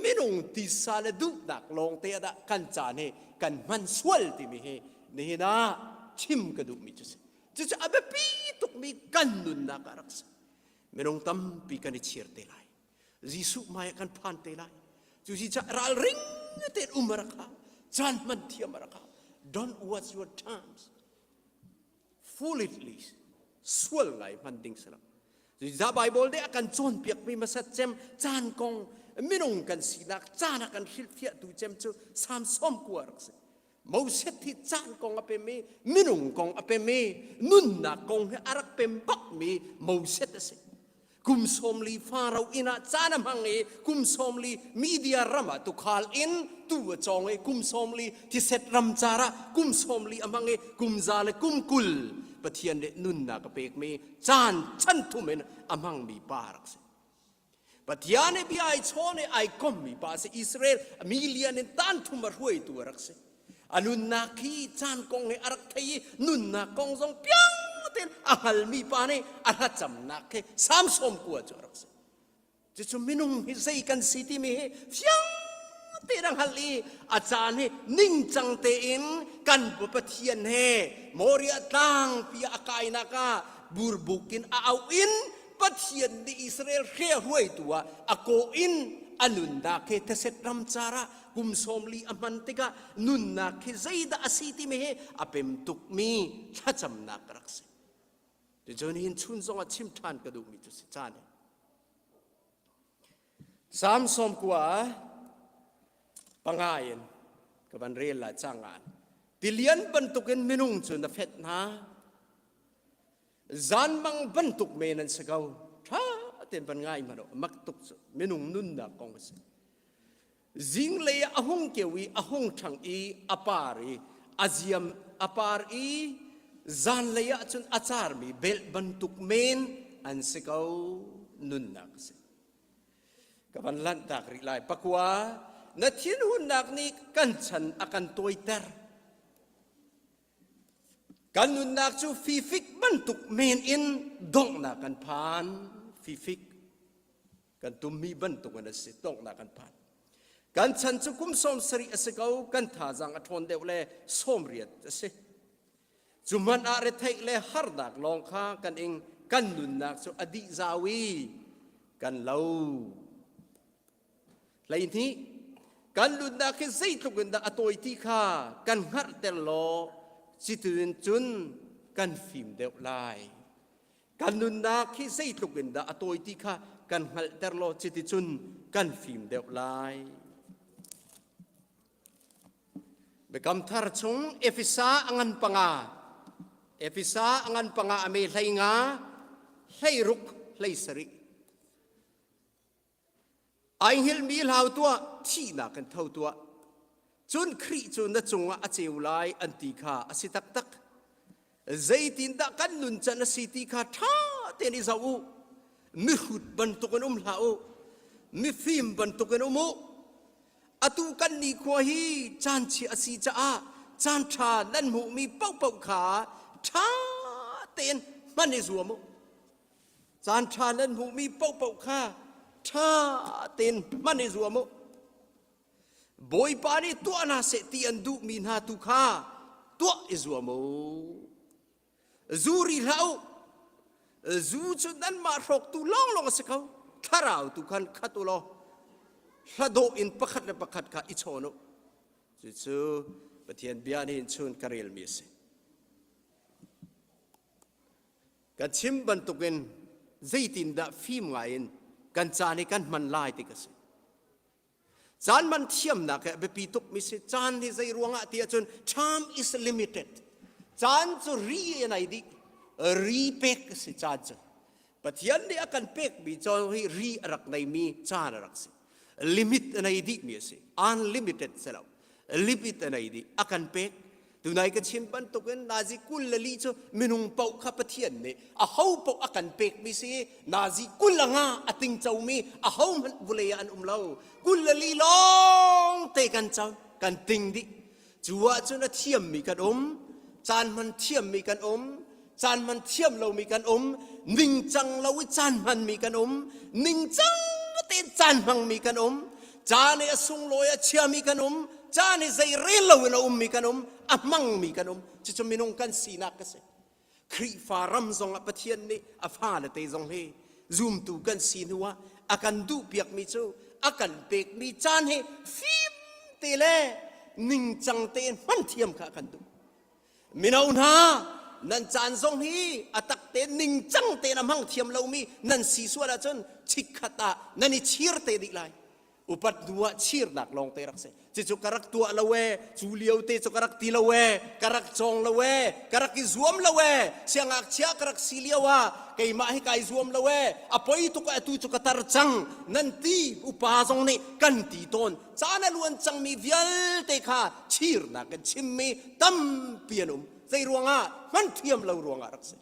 Minung tisa le duhnak lawngte ah dah kan caan hi kan hman sual timi hi nihin ah chim ka duhmi cu si. Cucu a biapi tukmi kan nunnak ah rak si. Minung tampi kan i chir te lai. Jesuh hmai ah kan phan te lai. Cu si caah ralring tein um a rak hau. Caan hman thiam a rak hau. Don't waste your times. Foolishly sual ngai hman ding si lo. Zeicah Bible nih a kan cawnpiakmi hmasat cem caan kong minung kan sinak caan a kan hrilhfiahtu cem cu Salm 90 rak si. Moses hi caan kong a pem i minung kong a pem i nunnak kong hi a rak pem bakmi Moses a si. Kum 40 Faro inn ah caan a hmang i kum 40 Media ram ah tukhal in tu a cawng i kum 40 thiset ramcar ah kum 40 a hmang i kum za le kum 20 Pathian nih nunnak a pekmi caan chan thum in a hmangmi pa rak si. Pathian i bia ai chawn i ai kommi pa si Israel million in tan thum a hruaitu a rak si. A nunnak hi caan kong hi a rak thei i nunnak kong zong piang tein a hngalmi pa nih a thlacamnak hi Salm 90 cu a rak si. Cucu minung hi zei kan si timi hi fiang tein a hngalh i a caan hi ningcang tein kan Pathian he Moriah tlangpi ah a kainak ah burbuk in a auh in Pathian nih Israel hre hruaitu ah a kawh in a nunnak hi theset ramcar ah kum 40 a hman tikah nunnak hi zeidah a si timi hi a pem tukmi thlacamnak ka rak si. Tucun hin chun zongah chim ṭhan ka duhmi cu si caan hi. Salm 90 panga in ka van rel lai cangan. Tilian bantukin minung cu na fet hna. Zanmang bantuk men an si ko. Ṭha tein van ngai hmanh u. Mak tuk cu minung nunnak kong a si. Zinglei ah a hung keu i a hung ṭhang i a par i a ziam a par i zanlei ah cun a carmi belh bantuk men an si ko nunnak a si. Ka van lanhtak rih lai. Pakua, na thinhunnak nih kan chan a kan tawiter. Kan nunnak cu fifik bantuk men in donghnak kan phan. Fifik. Kan tummi bantuk in a si donghnak kan phan. Kan chan cu kum 70 a si ko, kan thazaang a ṭhawn deuh le 80 a si. Cu hmanh ah retheih le harnak lawng kha kan ing, kan nunnak cu a dih zau i kan lo. 12 kan nunnak hi zeitluk in dah a tawi ti kha kan hngalhter law cutin cun kan fim deuh lai. Kan nunnak hi zeitluk in dah a tawi ti kha kan hngalhter law cuticun kan fim deuh lai. Biakam thar chung Efesa a ngan panga Efesa a ngan panga a me hlei nga hlei ruk hlei sarih Ai hngilhmi hlau tuah, thihnak in tho tuah. Cun Khrih cu na cungah a ceu lai an ti kha a si taktak. Zeitindah kan nuncan a si ti kha ṭha tein i zoh u. Mihrut bantukin um hlah u. Mifim bantukin um u. Atu kan nikhua hi caan chia a si caah caan ṭha nan hmuhmi paohpaoh kha ṭha tein hman i zuam u. Caan ṭha nan hmuhmi paohpaoh kha ṭha tein hman i zuam u. Bawipa nih tuah hna seh ti an duhmi hna tu kha tuah i zuam u. Zu ri hlah u. Zu cu nanmah hrawktu lawnglawng a si ko. Thlarau tu khan khat u law hladawh in pakhat le pakhat kha i chawn u. Cucu Pathian bia nih chun ka relmi a si. Kan chim bantukin zeitindah fim ngaiin kan caan hi kan hman lai ti ka si. Caan man thiamnak he biapi tukmi si. Caan hi zei ruangah ti ahcun time is limited. Caan cu ri a nei dih. Ri pek a si caan cu. Pathian nih a kan pekmi caan hi ri a rak neimi caan a rak si. Limit a nei dihmi a si. Unlimited si lo. Limit a nei dih. A kan pek. Tunai ka chim bantukin nazi 20 le li cu minung paoh kha Pathian nih a ho paoh a kan pekmi si nazi 20 a nga a tingcomi a ho hmanh vulei ah an um lo 24 lawng te kan co kan ting dih cu ahcun a thiammi kan um caan hman thiammi kan um caan hman thiam lomi kan um ningcang lo i caan hmanmi kan um ningcang tein caan hmangmi kan um caan i a sunglawi a chiami kan um caan i zei rel loin a ummi kan um a hmangmi kan um cucu minung kan sinak ka si Khrihfa ram zong ah Pathian nih a fale te zong hi zumtu kan si hnu ah a kan duhpiakmi cu a kan pekmi caan hi fim te le ningcang tein hman thiam kha a kan duh Mino hna, nan caan zong hi a tak tein ningcang tein a hmang thiam lomi nan si sual ahcun chikkhat ah nan i chir te dih lai. Upat hnu ah chirnak lawng te rak si. Cucu ka rak tuah lo ee, cu lio te cu ka rak ti lo ee, ka rak cawng lo ee, ka rak i zuam lo ee, siangngakchia ka rak si lio ah keimah hi kai zuam lo ee, a poi tuk atu cu ka tar cang nan ti upa zong nih kan ti tawn. Caan a luan cangmi vialte kha chirnak in chimmi tampi an um. Zei ruangah? Hman thiam lo ruangah rak si.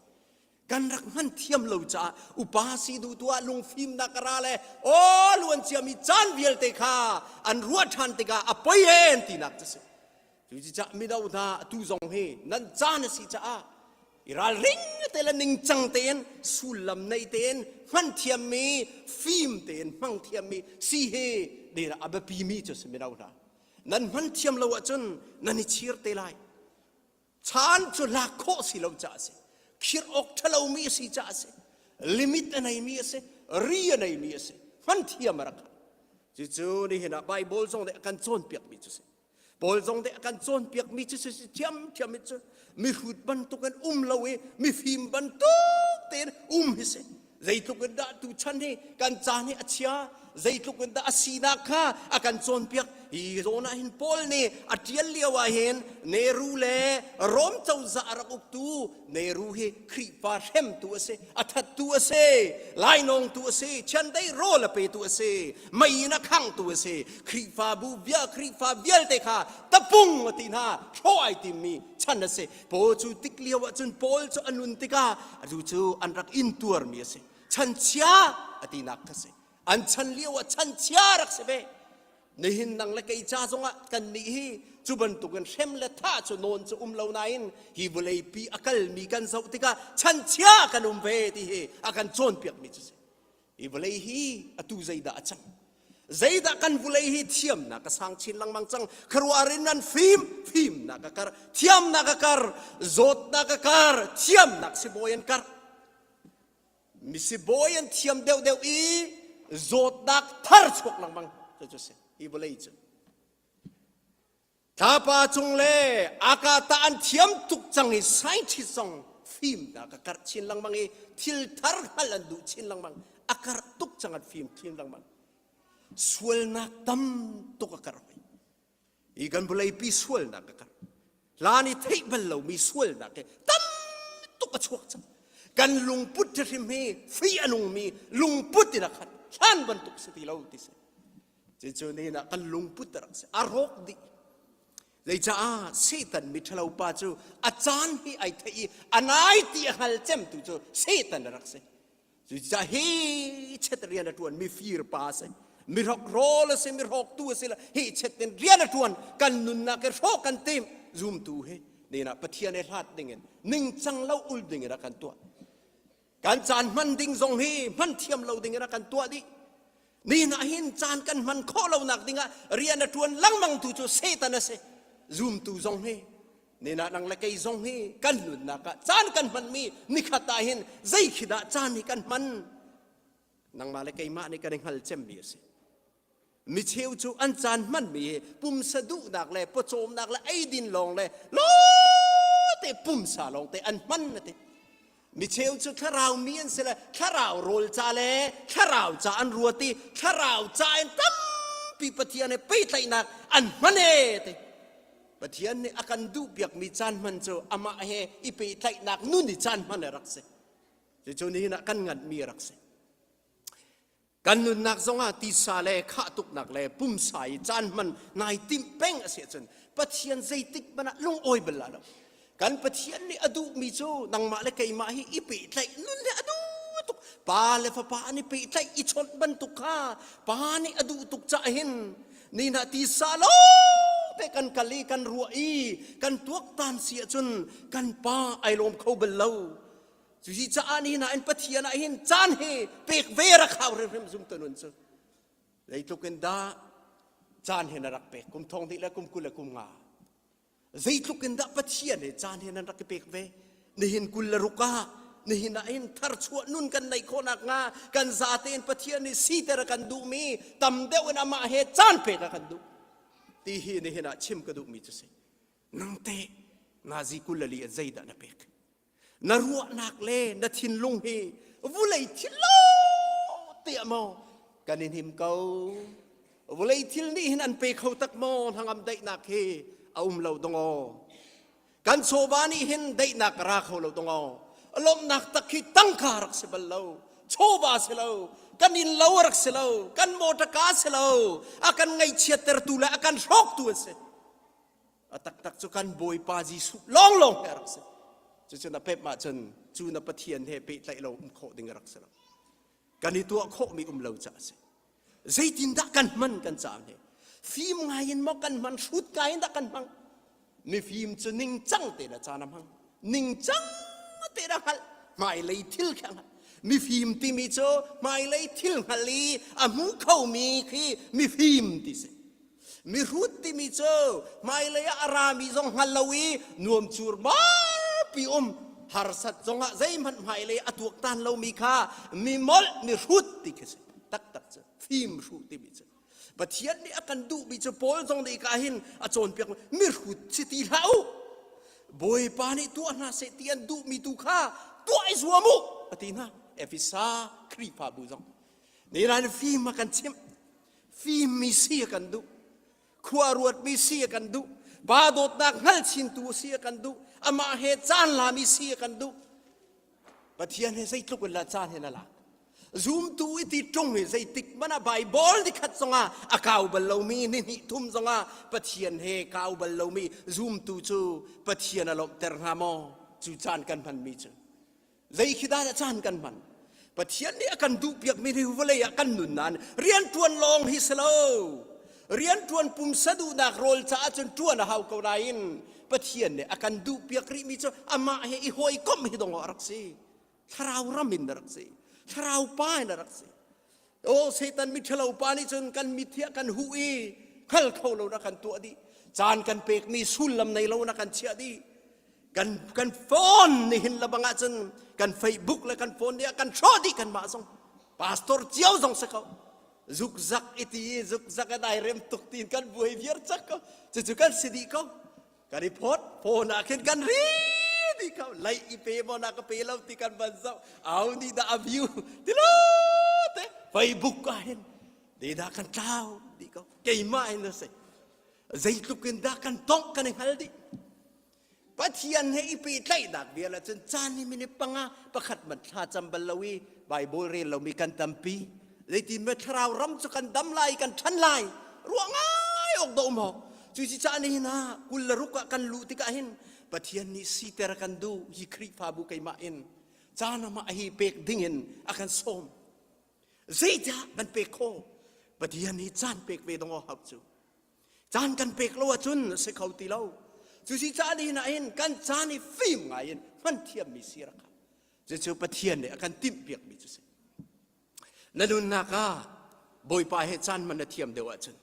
Kan rak hman thiam lo caah upa si duh tu ah lungfimnak a ra le aw luan ciami caan vialte kha an ruah ṭhan tikah a poi en tinak cu si. Cucaah mino hna atu zong hi nan caan a si caah i ralring te le ningcang tein sullam nei tein hman thiammi fim tein hmang thiammi si hi dira a biapimi cu si mino hna nan hman thiam lo ahcun nan i chir te lai chan cu lak khawh si lo caah a si khirh awk ṭhalomi a si caah a si limit a neimi a si ri a neimi a si hman thiam a rak cucu nihin ah Bible zong nih a kan cawnpiakmi cu si Paul zong nih a kan cawnpiakmi cu si thiamthiam in cu mihrut bantukin um lo i mifim bantuk tein um hi si zeitluk in dah tu chan hi kan caan hi a chia zeitluk in dah a sinak kha a kan cawnpiak hi zawn ah hin Paul nih a ṭial lio ah hin Neru le Rom cozah a rak uktu Neru hi Khrihfa hremtu a si a thattu a si lainawngtu a si chiandeih rawl a petu a si mei in a khangtu a si Khrihfabu bia Khrihfa vialte kha tapung a ti hna hrawh ai timmi chan a si Paul cu tik lio ah cun Paul cu a nun tikah atu cu an rak intuarmi a si chanchia a tinak kha si an chan lio ah chanchia rak si ve nihin nang le kei ca zongah kan nih hi cu bantukin hrem le thah cu nawn cu um lo nain hi vawleipi a kalmi kan zoh tikah chanchia kan um ve ti hi a kan cawnpiakmi cu si Hi vawlei hi atu zeidah a cang? Zeidah kan vawlei hi thiamnak a sang chin lengmang cang. Khuaruahhar in nan fim, fimnak a kar, thiamnak a kar, zawtnak a kar, thiamnak sibawi an kar. Mi sibawi an thiam deuhdeuh i zawtnak thar chuak lengmang. Cucu si, hi vawlei cu. Thlapa cung le akata an thiam tuk cang i scientist zong fimnak a karh chin lengmang i thil thar hngalh an duh chin lengmang. A karh tuk cang an fim chin lengmang. Sualnak tam tuk a karh hoi. Hi kan vawleipi sualnak a karh. Hlan i theih bal lomi sualnak hi tam tuk a chuak cang. Kan lungput hrim hi fih a nungmi lungput in a khat. Hlan bantuk si ti lo ti si. Cucu nihin ah kan lungput a rak si. A rawk dih. Zeicaah Satan miṭhalo pa cu a caan hi ai theih i a nai ti a hngal cemtu cu Satan a rak si. Cucaah hi chet rian a ṭuan mi fir pa a si. Mi hrokhrawl a si, mi hrawktu a si le hi chet in rian a ṭuan kan nunnak hi hrawh kan tim zumtu hi nina Pathian he hlat dingin ningcang lo ul dingin a kan tuah. Kan caan hman ding zong hi hman thiam lo ding in a kan tuah dih. Ni hna hin caan kan hman khawh lonak dingah rian a ṭuan lengmang tu cu Satan a si. Zumtu zong hi nina nang le kei zong hi kan nunnak ah caan kan hmanmi nikhat ah hin zei khi dah caan hi kan hman nangmah le keimah nih kan i hngal cemmi a si. Micheu cu an caan hmanmi hi pumsa duhnak le pawcawmnak le eidin lawng le lawte pumsa lawngte an hman a ti. Micheu cu thlarau mi an si le thlarau rawl ca le thlarau ca an ruat i thlarau ca in tampi Pathian he pehtlaihnak an hman e ti. Pathian nih a kan duhpiakmi caan hman cu amah he i pehtlaihnak nun i caan hman a rak si. Cucu nihin ah kan nganhmi a rak si. Kan nunnak zongah tisa le khah tuknak le pumsa i caan hman nai timh peng a si ahcun Pathian zeitik hmanh ah lungawi bal la lo. Kan Pathian nih a duhmi cu nangmah le keimah hi i pehtlaih nun le a duh tuk. Pa le fapa an i pehtlaih i chawnh bantuk kha pa nih a duh tuk cah hin ni hna tisa lo te kan kal i kan ruah i kan tuaktan si ahcun kan pa ai lawm kho bal lo. Cuhi caah ni hna in Pathian ah hin caan hi pek ve rak hau hrimhrim zumtu nun cu. Zeitluk in dah caan hi na rak pek kum thong hnih le kum 20 le kum nga. Zeitluk in dah Pathian he caan hi nan rak i pek ve. Nihin 26 ah nihin ah hin tharchuah nun kan neih khawh nakhnga kan zate in Pathian nih siter a kan duhmi tam deuh in amah he caan pek a kan duh. Ti hi nihin ah chim ka duhmi cu si. Nang teh nazi 24 ah zeidah na pek? Na ruahnak le na thinlung hi vulei thil lo tiah maw kan in him ko? Vulei thil nih hin an pe kho tak maw hnangam daihnak hi a um lo dong aw. Kan chawva nih hin daihnak ra kho lo dong aw. Lawmhnak tak hi tangka rak si bal lo. Chawva si lo. Kan inn lo rak si lo. Kan motor si lo. A kan ngaihchiattertu le a kan hrawktu an si. A taktak cu kan Bawipa Jesuh lawnglawng he a rak si. Cucu na pep ahcun cu na Pathian he pehtlaih lo um khawh ding a rak si lo. Kan i tuah khawhmi um lo caah a si. Zeitindah kan hman kan caang hi? Fim ngai in maw kan hman, hrut ngai in dah kan hmang? Mifim cu ningcang tein a caan a hmang. Ningcang tein a hngalh. Hmailei thil kha a hngalh. Mifim timi cu hmailei thil hngal i a hmu khomi khi mifim ti si. Mihrut timi cu hmailei ah a rami zong hngal lo i nuam cur marpi um harsat zongah zeihmanh hmailei a tuaktan lomi kha mi molh mihrut ti khi si taktak cu fim hruh timi cu Pathian nih a kan duhmi cu Paul zong nih ka hin a cawnpiak mihrut si ti hlah u Bawipa nih tuah hna seh ti an duhmi tu kha tuah i zuam u a ti hna Efesa Khrihfabu zong Niran fim a kan chimh Fimmi si a kan duh. Khua ruatmi si a kan duh. Pa dawtnak hngal chintu si a kan duh. Amah he caan lami si a kan duh. Pathian he zeitluk in la caan he na lak. Zumtu i ti ṭung hi zeitik hmanh ah Baibal ni khat zongah a kau bal lomi ni hnih thum zongah Pathian he kau bal lomi zumtu cu Pathian a lawmhter hnga maw? Cu caan kan hmanmi cu. Zei khi dah caan kan hman? Pathian nih a kan duhpiakmi hi vawlei ah kan nun nain rianṭuan lawng hi si lo. Rianṭuan pumsa duhnak rawl caah cun ṭuan a hau ko nain Pathian nih a kan duhpiak rihmi cu amah he i hawikomh hi dong a rak si. Thlarau ram in a rak si. Thlarau pa in a rak si. Aw Satan miṭhalo pa nih cun kan mit hi a kan huh i hngal kho lo na kan tuah dih. Caan kan pekmi sullam nei lo na kan chiah dih. Kan kan phone nihin lebang ahcun kan Facebook le kan phone nih a kan hrawh dih kanmah zong. Pastor cio zong si ko. Zukzak iti zukzak a dai rem tuk tiin kan buai viar cak ko. Cucu kan si dih ko. Kan i phawt phone ah khin kan ri dih ko. Lei i pe maw na ka pe lo ti kan van zoh. Au nih dah a view ti lo te. Facebook ah hin de dah kan tlau dih ko. Keimah in a si. Zeitluk in dah kan tongh kan i hngal dih. Pathian he i pehtlaihnak vial ahcun caan hi minute panga pakhat man thla cam bal lo i Bible rel lomi kan tampi. Zeitin me thlarau ram cu kan dam lai kan ṭhan lai ruah ngai awk do um hawk. Cu ci cah nihin ah kul le ruk ah kan luh tikah hin Pathian nih siter kan duh hi Khrihfabu keimah in caan amah hi pek dingin a kan sawm. Zeicah kan pek khawh? Pathian hi caan pek ve dong hau cu. Caan kan pek lo ahcun a si kho ti lo. Cu si cah nihin ah hin kan caan hi fim ngai in hman thiammi si rak hau. Cucu Pathian nih a kan timhpiakmi cu si. Na nunnak ah Bawipa he caan hman na thiam deuh ahcun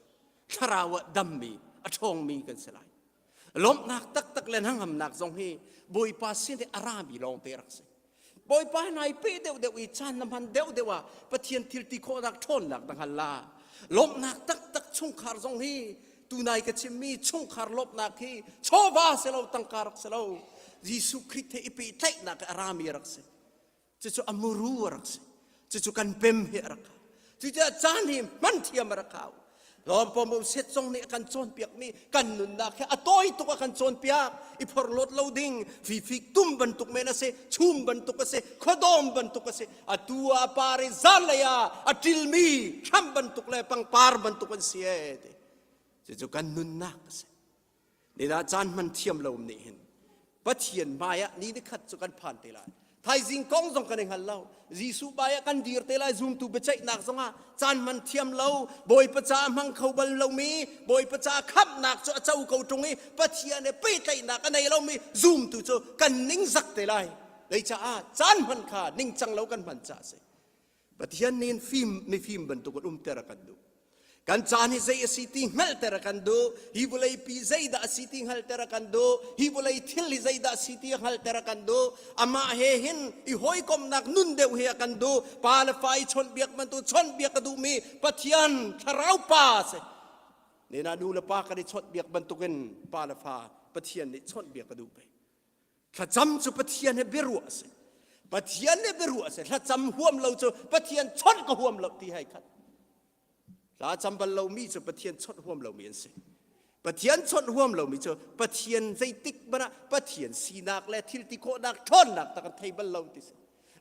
thlarau ah dammi, a ṭhawngmi kan si lai. Lawmhnak taktak le hnangamnak zong hi Bawipa sin i a rami lawngte rak si. Bawipa nai pe deuhdeuh i caan na hman deuhdeuh ah Pathian thil ti khawhnak ṭhawnnak na hngal la. Lawmhnak taktak chungkhar zong hi tunai ka chimmi chungkhar lawmhnak hi chawva si lo tangka rak si lo. Jesuh Khrih he i pehtlaihnak a rami rak si. Cucu a muru a rak si. Cucu kan pem hi a rak hau. Cucaah caan hi hman thiam a rak hau. Lawmpawm set zong nih a kan cawnpiakmi kan nunnak hi a tawi tuk a kan cawnpiak. I phorhlawt lo ding, fifik tum bantuk men a si, chum bantuk a si, khuadawm bantuk a si. Atu ah a par i zanlei ah a ṭilmi hramh bantuk le pangpar bantuk an si ee ti. Cucu kan nunnak a si. Nidah caan hman thiam lo nih hin Pathian hmai ah ni nikhat cu kan phan te lai. Thaizing kong zong kan i hngal lo. Jesuh hmai ah kan dir te lai zumtu biaceihnak zong ah caan hman thiam lo, Bawipa ca hmang kho bal lomi, Bawipa ca khamhnak cu a co ko ṭung i Pathian he pehtlaihnak a nei lomi zumtu cu kan ningzak te lai. Zeicaah caan hman kha ningcang lo kan hman caah a si. Pathian nih fim mifim bantuk in umter a kan duh. Kan caan hi zei a si ti hngalhter a kan duh. Hi vawleipi zeidah a si ti hngalhter a kan duh. Hi vawlei thil hi zeidah a si ti hngalhter a kan duh. Amah he hin i hawikomhnak nun deuh hi a kan duh. Pa le fa i chawnhbiak bantuk chawnhbiak a duhmi Pathian thlarau pa a si. Nena nu le pa kan i chawnhbiak bantukin pa le fa Pathian nih chawnhbiak a duh ve. Thlacam cu Pathian he biaruah a si. Pathian he biaruah a si. Thlacam huam lo cu Pathian chawnh ka huam lo ti hai khat. Thlacam bal lomi cu Pathian chawnh huam lomi an si. Pathian chawnh huam lomi cu Pathian zeitik hmanh ah Pathian sinak le thil ti khawhnak ṭhawnnak tak an thei bal lo ti si.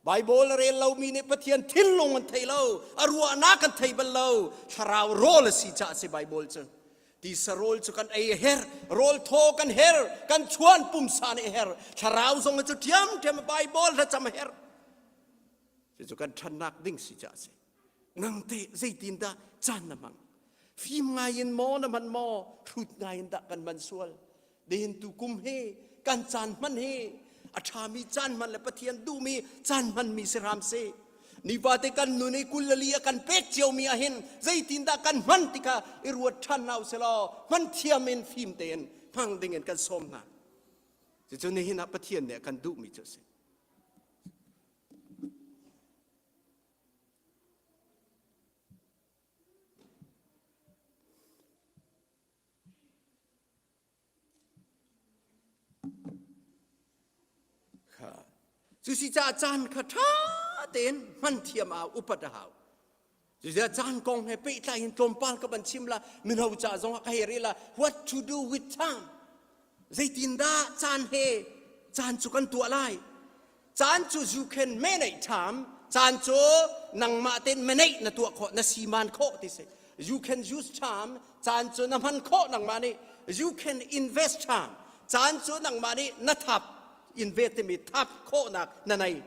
Bible a rel lomi nih Pathian thinlung an thei lo, a ruahnak an thei bal lo. Thlarau rawl a si caah a si Bible cu. Tisa rawl cu kan ei a herh, rawl thaw kan herh, kan chuan pumsa nih a herh, thlarau zong cu ṭhiamṭhiam Bible thlacam a herh. Cucu kan ṭhannak ding si caah a si. Nang teh zeitindah caan na hmang? Fim ngai in maw na hman maw? Hrut ngai in dah kan hman sual? Nihin tu kum hi kan caan hman hi a ṭhami caan hman le Pathian duhmi caan hmanmi si hram seh. Nifate kan nun i kul le li a kan pek ciomi ah hin zeitindah kan hman ti kha i ruat ṭhan hna usih law hman thiam in fim tein hmang dingin kan sawm hna. Cucu nihin ah Pathian nih a kan duhmi cu a si. Cu si caah caan kha ṭha tein hman thiam ah upat a hau. Cucaah caan kong he pehtlai in tlawmpal ka van chim la, mino ca zong ah ka hei rel la, what to do with time? Zeitindah caan he caan cu kan tuah lai? Caan cu you can manage time. Caan cu nangmah tein manage na tuah khawh, na siman khawh ti si. You can use time. Caan cu na hman khawh nangmah nih. You can invest time. Caan cu nangmah nih na thap invest timi thap khawhnak na nei.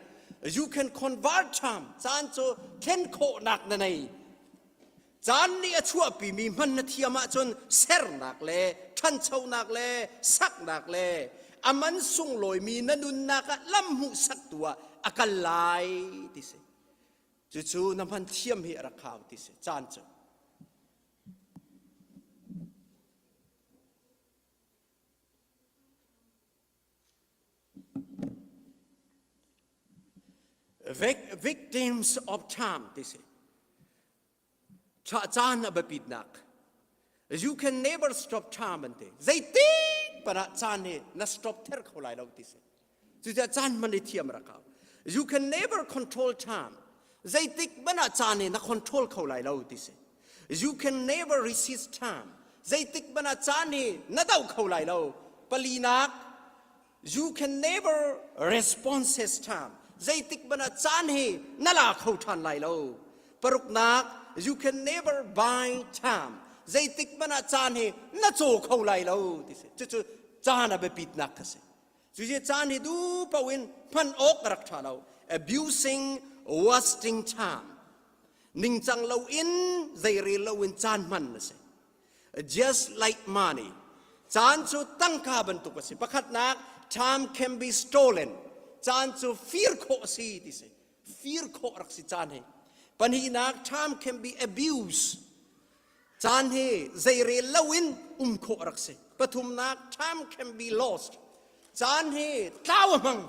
You can convert time. Caan cu thlen khawhnak na nei. Caan nih a chuahpimi hman na thiam ahcun sernak le ṭhanchonak le saknak le a man sunglawimi na nunnak ah lam hmuhsaktu ah a kal lai ti si. Cucu na hman thiam hi a rak hau ti si caan cu. Victims of time ti si. Caan a biapitnak. You can never stop time an ti. Zeitik padah caan hi na stop ther kho lai lo ti si. Cucaah caan hman i thiam rak hau. You can never control time. Zeitik hmanh ah caan hi na control kho lai lo ti si. You can never resist time. Zeitik hmanh ah caan hi na do kho lai lo. Palinak, You can never responses time. Zeitik hmanh ah caan hi na la kho ṭhan lai lo. Paruknak, you can never buy time. Zeitik hmanh ah caan hi na caw kho lai lo ti si. Cucu caan a biapitnak kha si. Cucu caan hi du paoh in hman awk a rak ṭha lo. Abusing, wasting time. Ningcang loin, zeirel loin caan hman a si. Just like money. Caan cu tangka bantuk a si. Pakhatnak, time can be stolen. Caan cu fir khawh a si ti si. Fir khawh rak si caan hi. Pahnihnak, time can be abused. Caan hi zeirel loin um khawh rak si. Pathumnak, time can be lost. Caan hi tlau a hmang.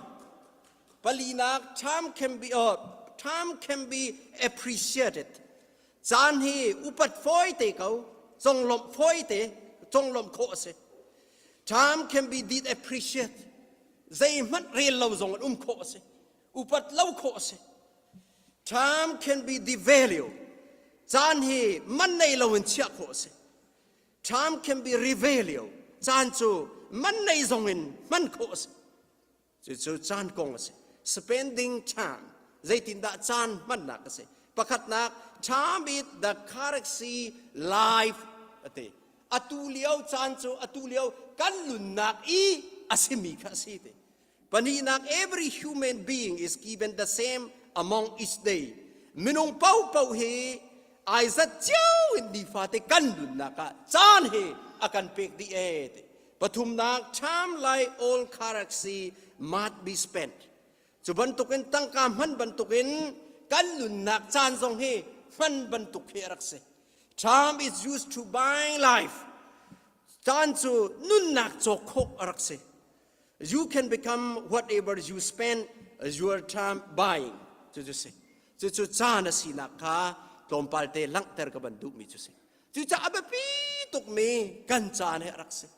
Palinak, time can be uh, time can be appreciated. Caan hi upat fawi te ko, conglawmh fawi te, conglawmh khawh a si. Time can be did appreciate. Zeihmanh rel lo zong in um khawh a si. Upat lo khawh a si. Time can be devalued. Caan hi man nei lo in chiah khawh a si. Time can be revalued. Caan cu man nei zong in hman khawh a si. Cucu caan kong a si. Spending time. Zeitindah caan hmannak a si. Pakhatnak, time is the currency life a ti. Atu lio caan cu atu lio kan nunnak i a simi kha a si ti. Pahnihnak, every human being is given the same among each day. Minung paohpaoh hi ai zat cio in nifate kan nunnak ah caan hi a kan pek dih ee ti. Pathumnak, time like all currency must be spent. Cu bantukin tangka hman bantukin kan nunnak caan zong hi hman bantuk hi a rak si. Time is used to buy life. Caan cu nunnak cawk khawh a rak si. You can become whatever you spend your time buying. Cucu si. Cucu caan a sinak kha tlawmpal te langhter ka ban duhmi cu si. Cucaah a biapi tukmi kan caan hi a rak si.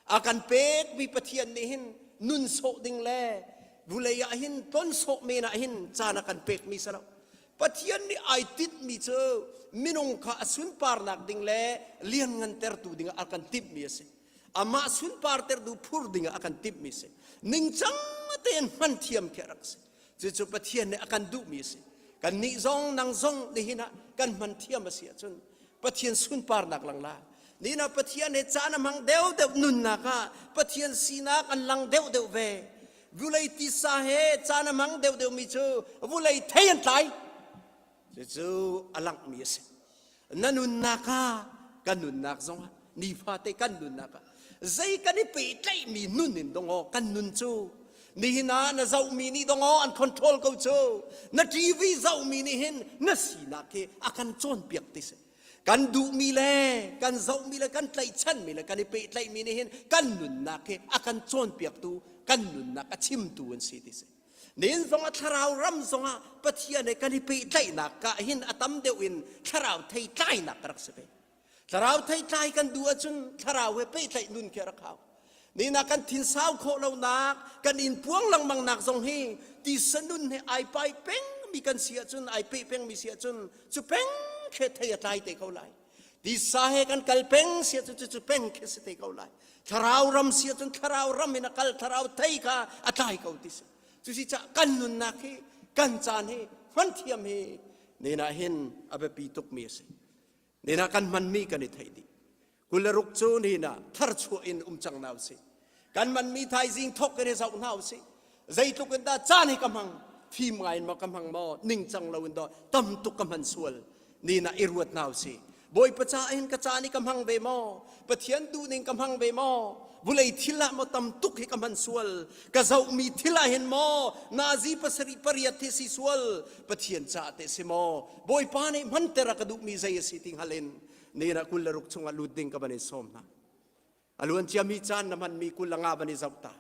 A kan pekmi Pathian nih hin nun sawh ding le vulei ah hin ton sawh men ah hin caan a kan pekmi si lo. Pathian nih ai tinhmi cu minung kha a sunparnak ding le lianngantertu ding ah a kan timhmi a si. Amah sunparter du phur ding ah a kan timhmi si. Ningcang tein hman thiam khi a rak si. Cucu Pathian nih a kan duhmi a si. Kannih zong nang zong nihin ah kan hman thiam a si ahcun Pathian sunparnak lang la. Nihin ah Pathian he caan a hmang deuhdeuh nunnak ah Pathian sinak an lang deuhdeuh ve. Vulei tisa he caan a hmang deuhdeuhmi cu vulei thei an tlai. Cucu a langhmi a si. Na nunnak ah kan nunnak zongah nifate kan nunnak ah zei kan i pehtlaihmi nun in dongaw kan nun cu nihin ah na zohmi nih dongaw an control ko cu na TV zohmi nih hin na sinak hi a kan cawnpiak ti si kan duhmi le kan zohmi le kan tlaihchanmi le kan i pehtlaihmi nih hin kan nunnak hi a kan cawnpiaktu kan nunnak a chimtu an si ti si Nin zong a thlarau ram zongah Pathian he kan i pehtlaihnak ka hin a tam deuh in thlarau theitlainak ka rak si ve. Thlarau theitlai kan duh ahcun thlarau he pehtlaih nun khi a rak hau. Nina kan thinsau khawh lonak, kan in puang lengmang nak zong hi tisa nun he ai pai peng mi kan si ahcun ai peh peng mi si ahcun cu peng khe thei a tlai te ko lai. Tisa he kan kal peng si ahcun cucu peng khi si te ko lai. Thlarau ram si ahcun thlarau ram in a kal thlarau thei kha a tlai ko ti si. Cusi cah kan nunnak hi kan caan hi hman thiam hi nena hin a biapi tukmi a si. Nena kan hmanmi kan i theih dih. 26 cu nihin ah tharchuah in um cang hna usih. Kan manmi thaizing thawk in i zoh hna usih. Zeitluk in dah caan hi ka hmang, fim ngai in maw ka hmang maw, ningcang lo in dah tam tuk ka hman sual. Nihin ah i ruat hna usih. Bawipa ca hin ka caan hi ka hmang ve maw? Pathian duhning ka hmang ve maw? Vulei thil ah maw tam tuk hi ka hman sual? Ka zohmi thil ah hin maw nazi pasarih pariat hi si sual? Pathian caah teh si maw? Bawipa nih hmanter a ka duhmi zei a si ti hngal in Nihin ah 26 chungah lut ding ka van in sawm hna. A luan ciami caan na hmanmi 25 van i zoh ta.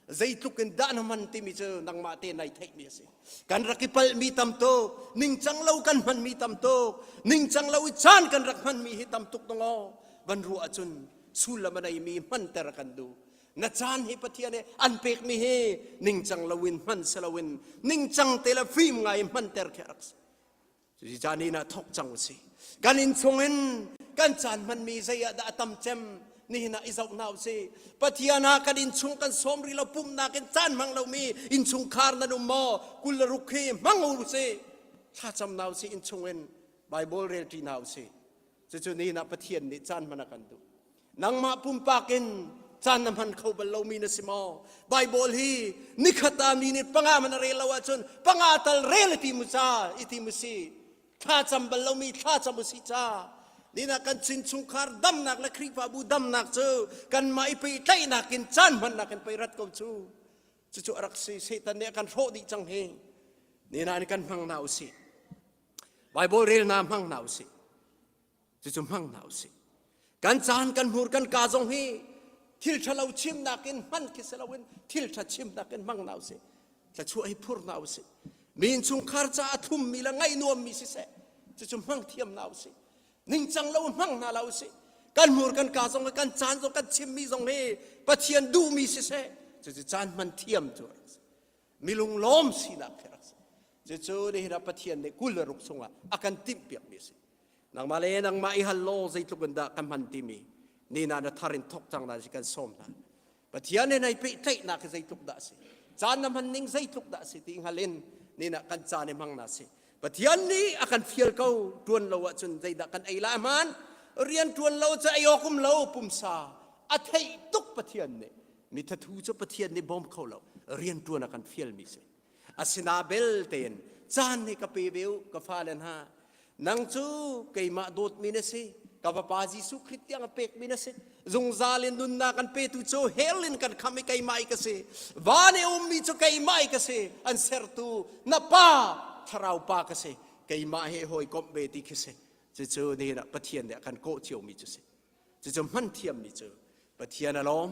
Zeitluk in dah na hman timi cu nangmah te nai theihmi a si. Kan rak i palhmi tam tuk, ningcang lo kan hmanmi tam tuk, ningcang lo i caan kan rak hmanmi hi tam tuk dong van ruah ahcun sullam a neimi hmanter a kan duh. Na caan hi Pathian nih an pekmi hi ningcang loin hman si loin ningcang te le fim ngai hmanter khi a rak si. Cuti caan in ah thawk cang u sih. Kan inn chungin kan caan hmanmi zei ah dah a tam cem nihin ah i zoh hna u sih. Pathian ah kan inn chung kan sawm rih lo pumhnak in caan hmang lomi innchungkhar nan um maw 26 hi hmang u sih. Thlacam hna u sih inn chungin Bible rel ṭi hna u sih. Cucu nihin ah Pathian nih caan hman a kan duh. Nangmah pumpak in caan na hman kho bal lomi na si maw? Bible hi nikhat ah mi nih panga man a rel lo ahcun panga tal rel i ti mu ca i ti mu si. Thla cam bal lomi thla cam u si ca. Nina kan chin chungkhar damnak le Khrihfabu damnak cu kanmah i pehtlaihnak in caan hmannak in pei rat ko cu. Cucu a rak si. Satan nih a kan hrawh dih cang hi. Nina nih kan hmang hna u sih. Bible rel hna hmang hna u sih. Cucu hmang hna u sih. Kan caan kan hmur kan ka zong hi thil ṭhalo chimnak in hman khi si loin thil ṭha chimnak in hmang hna u sih. Thluachuah hi phur hna u sih. Mi innchungkhar caah a thlummi le ngaih nuammi siseh cucu hmang thiam hna u sih. Ningcang lo hmang hna lo u sih. Kan hmur kan ka zong kan caan zong kan chimmi zong hi Pathian duhmi siseh cucu caan hman thiam cu a rak si. Milung lawm sinak khi rak si. Cucu nihin ah Pathian nih 26 chungah a kan timhpiakmi a si. Nangmah le nangmah i hal law zeitluk in dah kan hman timi nina na thar in thok cang na si kan sawm hna. Pathian he nai pehtlaihnak hi zeitluk dah a si. Caan na hman ning zeitluk dah a si ti hngal in nina kan caan i hmang na si. Pathian nih a kan fial ko tuan lo ahcun zeidah kan ei lai hman rian tuan lo cu ei awk um lo pumsa a theih tuk Pathian nih mi thathu cu Pathian nih bawm kho lo rian tuan a kan fialmi si asina bel tein caan nih ka pe ve u ka fale hna nang cu keimah dawtmi na si ka vapa Jesuh Khrih tiang a pekmi na si zungzal in nunnak an petu cu hell in kan kham i keimah i ka si van i ummi cu keimah i ka si an sertu na pa thlarau pa ka si keimah he hawikomh ve ti khi si cucu nihin ah Pathian nih a kan kawh ciomi cu si Cucu hman thiammi cu Pathian a lawm.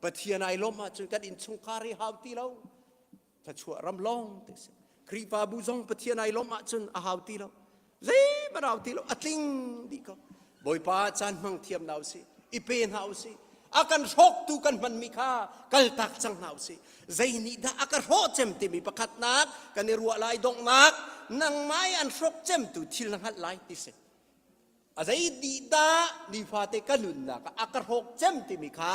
Pathian ai lawm ahcun kan innchungkhar hi hau ti lo. Thluachuah ram lawng te si. Khrihfabu zong Pathian ai lawm ahcun a hau ti lo. Zeihmanh hau ti lo. A tling dih ko. Bawipa caan hmang thiam hna usih. I pe hna usih. A kan hrawktu kan hmanmi kha kaltak cang hna usih. Zei nih dah a ka hrawh cem timi pakhatnak kan i ruah lai donghnak nangmah i an hrawk cemtu thil na hngalh lai ti si. A zei dih dah nifate ka nunnak ah a ka hrawk cem timi kha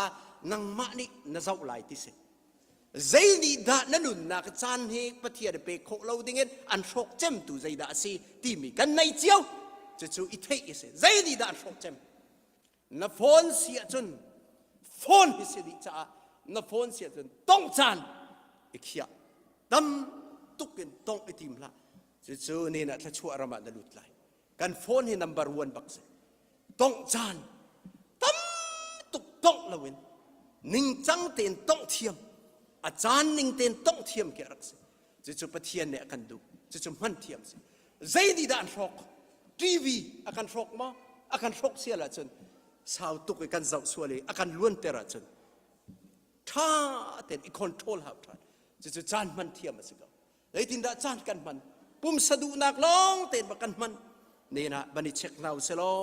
nangmah nih na zoh lai ti si. Zei nih dah na nunnak caan hi Pathian pek khawh lo dingin an hrawk cemtu zeidah a si timi kan nei cio. Cucu i theih a si. Zei nih dah an hrawk cem? Na phone si ahcun phone hi si dih caah na phone si ahcun tongh caan i khiah. Tam tuk in tongh i tim hlah. Cucu nen ah thluachuah ram ah na lut lai. Kan phone hi number one bak si. Tongh caan tam tuk tongh loin ningcang tein tongh thiam a caan ning tein tongh thiam khi a rak si. Cucu Pathian nih a kan duh. Cucu hman thiam si. Zei nih dah an hrawk? TV a kan hrawk maw? A kan hrawk sial ahcun sau tuk i kan zoh sual i a kan luanter ahcun ṭha tein i control hau ṭhan. Cucu caan hman thiam a si ko. Zeitindah caan kan hman? Pumsa duhnak lawng tein bak kan hman. Nen ah van i check hna usih law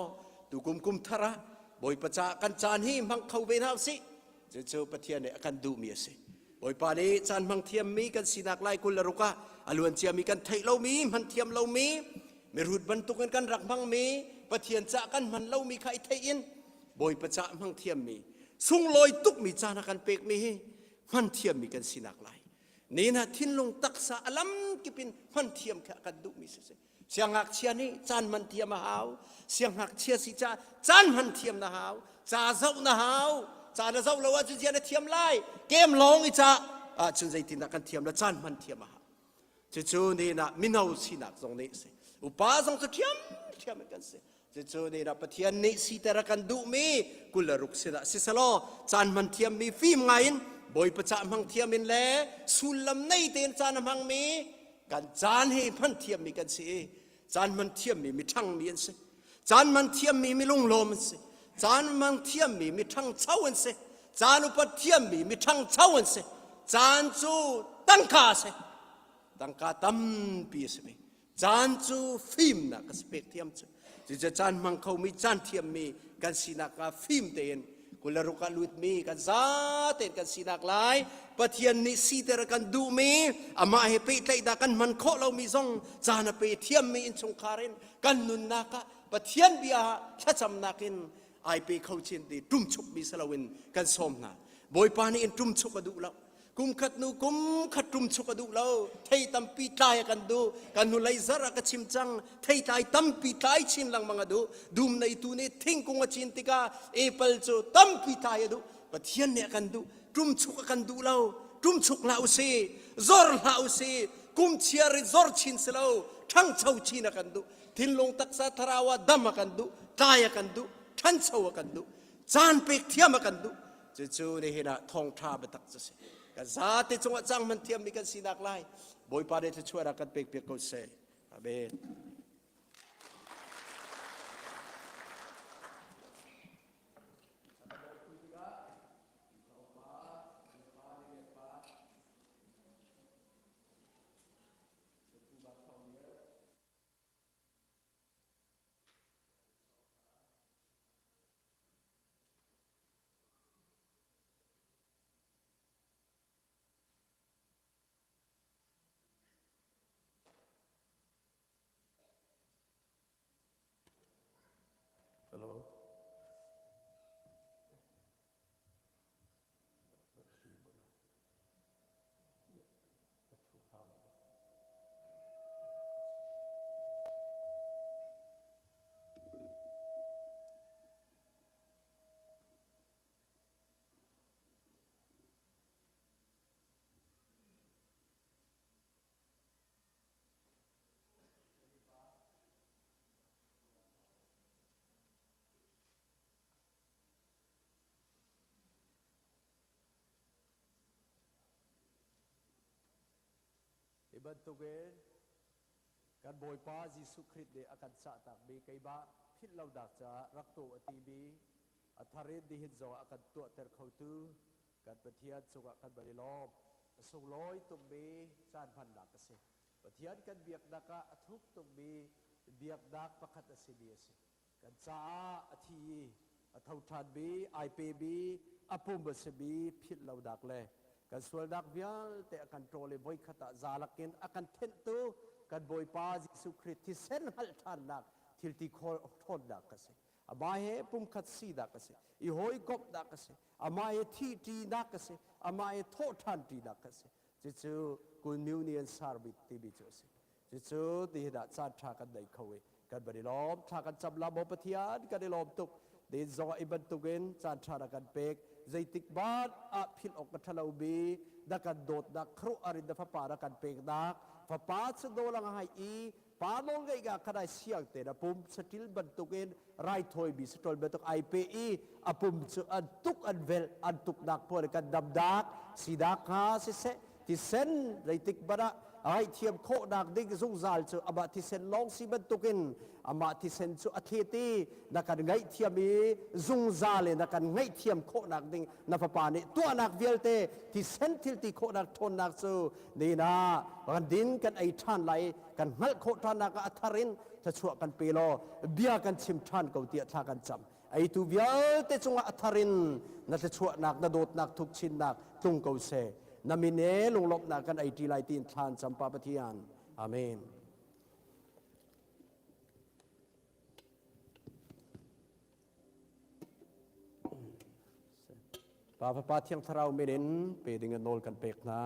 tukum kum thar ah Bawipa caah kan caan hi hmang kho ve hna usih. Cucu Pathian nih a kan duhmi a si. Bawipa nih caan hmang thiammi kan sinak lai 26 ah a luan ciami kan theih lomi, hman thiam lomi, mirut bantukin kan rak hmangmi, Pathian caah kan hman lomi kha i theih in Bawipa caah hmang thiammi, sunglawi tukmi caan a kan pekmi hi hman thiammi kan sinak lai. Ni na thinlung taksa a lamkip in hman thiam kha a kan duhmi si si. Siangngakchia nih caan hman thiam a hau. Siangngakchia si caah caan hman thiam na hau. Ca zoh na hau. Ca na zoh lo ahcun zia na thiam lai. Kem lawng i ca ahcun zeitindah kan thiam la caan hman thiam a hau. Cucu nihin ah mino sinak zong nih a si. Upa zong cu ṭhiam ṭhiam in kan si. Cucu nih dah Pathian nih siter a kan duhmi 26 sinah siselaw caan hman thiammi fim ngaiin Bawipa cah hmang thiam in le sullam nei tein caan a hmangmi kan caan hi hman thiammi kan si i caan hman thiammi mi ṭhangmi an si. Caan hman thiammi mi lunglawm an si. Caan hman thiammi mi ṭhangcho an si. Caan upat thiammi mi ṭhangcho an si. Caan cu tangka a si. Tangka tampi a simi. Caan cu fimnak a si pek thiam cu. Cucu caan hmang khomi, caan thiammi kan sinak ah fim tein 26 ah lutmi kan za tein kan sinak lai. Pathian nih siter a kan duhmi, amah he pehtlaihnak kan hman khawh lomi zong caan a pe thiammi innchungkhar in kan nunnak ah Pathian bia ah thlacamnak in ai pe kho chin ti ṭumchukmi si loin kan sawm hna. Bawipa nih in ṭumchuk a duh lo. Kum khat nu kum khat tum chuk a duh lo. Thei tampi tlai a kan duh. Kan hnu lei zar a ka chim cang. Thei tlai tampi tlai chin lengmang a duh. Dum neitu nih thingkung a cin tikah apple cu tampi tlai a duh. Pathian nih a kan duh. Tum chuk a kan duh lo. Tum chuk hlah usih. Zor hlah usih. Kum chiar in zor chin si lo. Ṭhangcho chin a kan duh. Thinlung taksa thlarau ah dam a kan duh. Tlai a kan duh. Ṭhancho a kan duh. Caan pek thiam a kan duh. Cucu nihin ah thawngṭha biatak cu si. Kan zate cungah cang hman thiammi kan sinak lai. Bawipa nih thluachuah rak kan pek piak ko seh. Amen. Hello. Hi bantukin kan Bawipa Jesuh Khrih nih a kan cahtakmi keimah philh lonak caah rak tuah a timi a thar in nihin zongah a kan tuahter khotu kan Pathian cungah kan van i lawm. A sunglawi tukmi caan hmannak a si. Pathian kan biaknak ah a thuk tukmi biaknak pakhat a simi a si. Kan caah a thi i a tho ṭhanmi, ai pemi, a pum a simi philh lonak le kan sualnak vialte a kan ṭawl i voikhat ah zalak in a kan thenhtu kan Bawipa Jesuh Khrih thisen hngalh ṭhannak thilti ṭhawnnak a si. Amah he pumkhat sinak a si. I hawikomhnak a si. Amah he thihṭinak a si. Amah he thawhṭhanṭinak a si. Cucu Communion Service timi cu a si. Cucu nihin ah caan ṭha kan nei kho i kan van i lawm. Thla kan cam la maw Pathian kan i lawm tuk. Nihin zongah i bantukin caan ṭha na kan pek. Zeitik hmanh ah philh awk a ṭha lomi na kan dawtnak khuaruahhar in na fapa na kan peknak fapa cu nawl a ngai i pa nawl ngeih ah khan ai siang te na pum saṭil bantukin raithawimi saṭol bantuk ai pe i a pum cu an tuk an velh an tuknak puan kan damnak sinak hnga siseh thisen zeitik hmanh ah ngaihthiam khawhnak ding zungzal cu amah thisen lawng si bantukin amah thisen cu a thlet i na kan ngaihthiam i zungzal in na kan ngaihthiam khawhnak ding na fapa nih tuahnak vialte thisen thilti khawhnak ṭhawnnak cu nina kan din kan ei ṭhan lai kan hngalh khawh ṭhannak ah a thar in thluachuah kan pe law bia kan chim ṭhan ko tiah thla kan cam eitu vialte cungah a thar in na thluachuahnak na dawtnak thuk chinnak tlung ko seh na min e lunglawmhnak kan ei ṭi lai tiin thla an cam pa Pathian amen Pa Fapa Thiang Thlarau min in pe ding in nawl kan pek hna.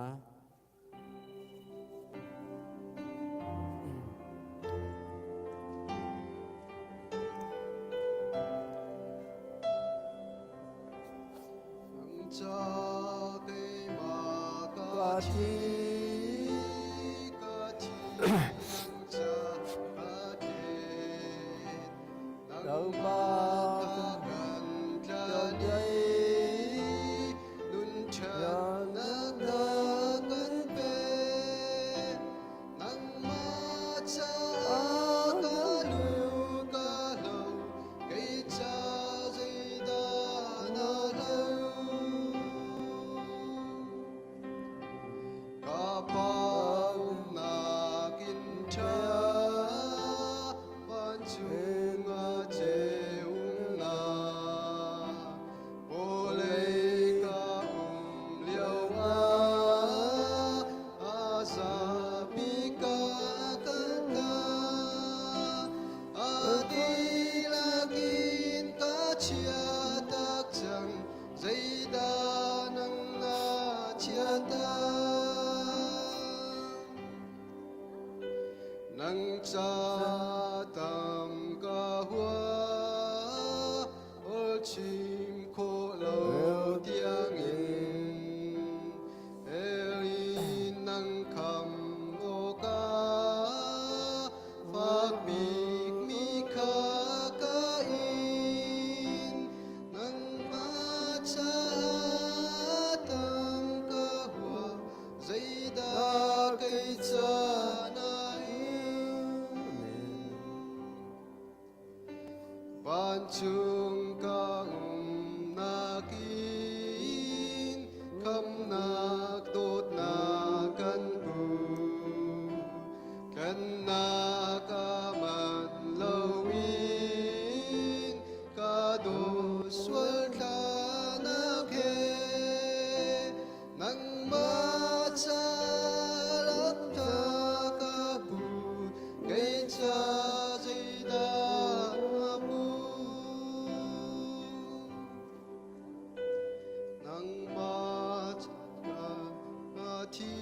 Ka thi, ka thi, ka thi, Nang ca tam ka hua ol chim khawh lo tiangin Elin nang kham awkah fak bik mi kha ka in nangmah caah tam ka hua Zeidah kei ca na in? Vancung ka umnak in khamnak dawtnak kan pu. Tlennak a man loin ka dawt sual thlanak he Nangmah ca lakta ka pu, kei ca zeidah a pu? Nangmah ca ka thi,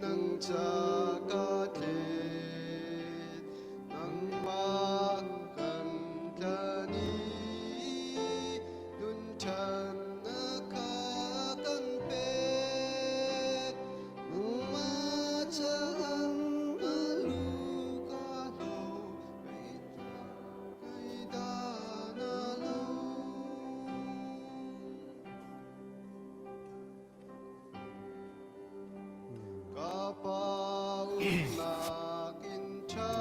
nang ca ka thlet, nangmah kan tlan i Nun ṭhannak kha kan pek. Nangmah caah na lu ka hlo, kei dah na lo. Ka pa umnak inn ṭha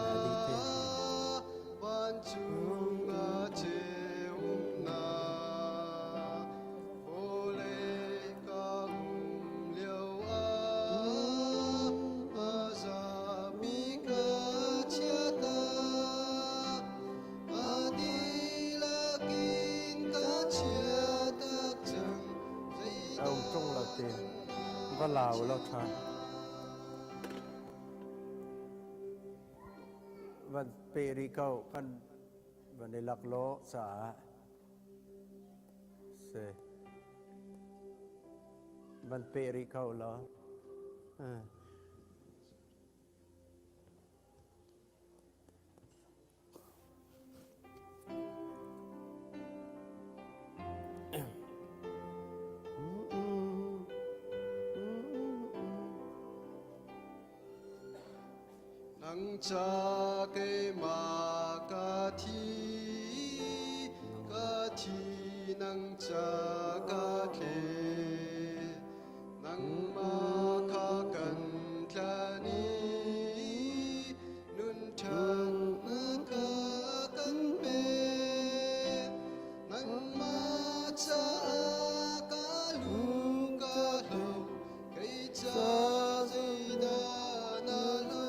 vancung ah ceu umnak vawlei ka um lio ah a zapi ka chiahtak a dihlak in ka chiahtak cang A um ṭung lo te va lau lo ṭha. Van pe rih ko kan van i laklawh caah si. Van pe rih ko law. Nang ca keimah ka thi, ka thi nang ca ka tle. Nangmah kha kan tlan i nun ṭhatnak kha kan pek. Nangmah caah ka lu ka hlo, kei ca zeidah na lo?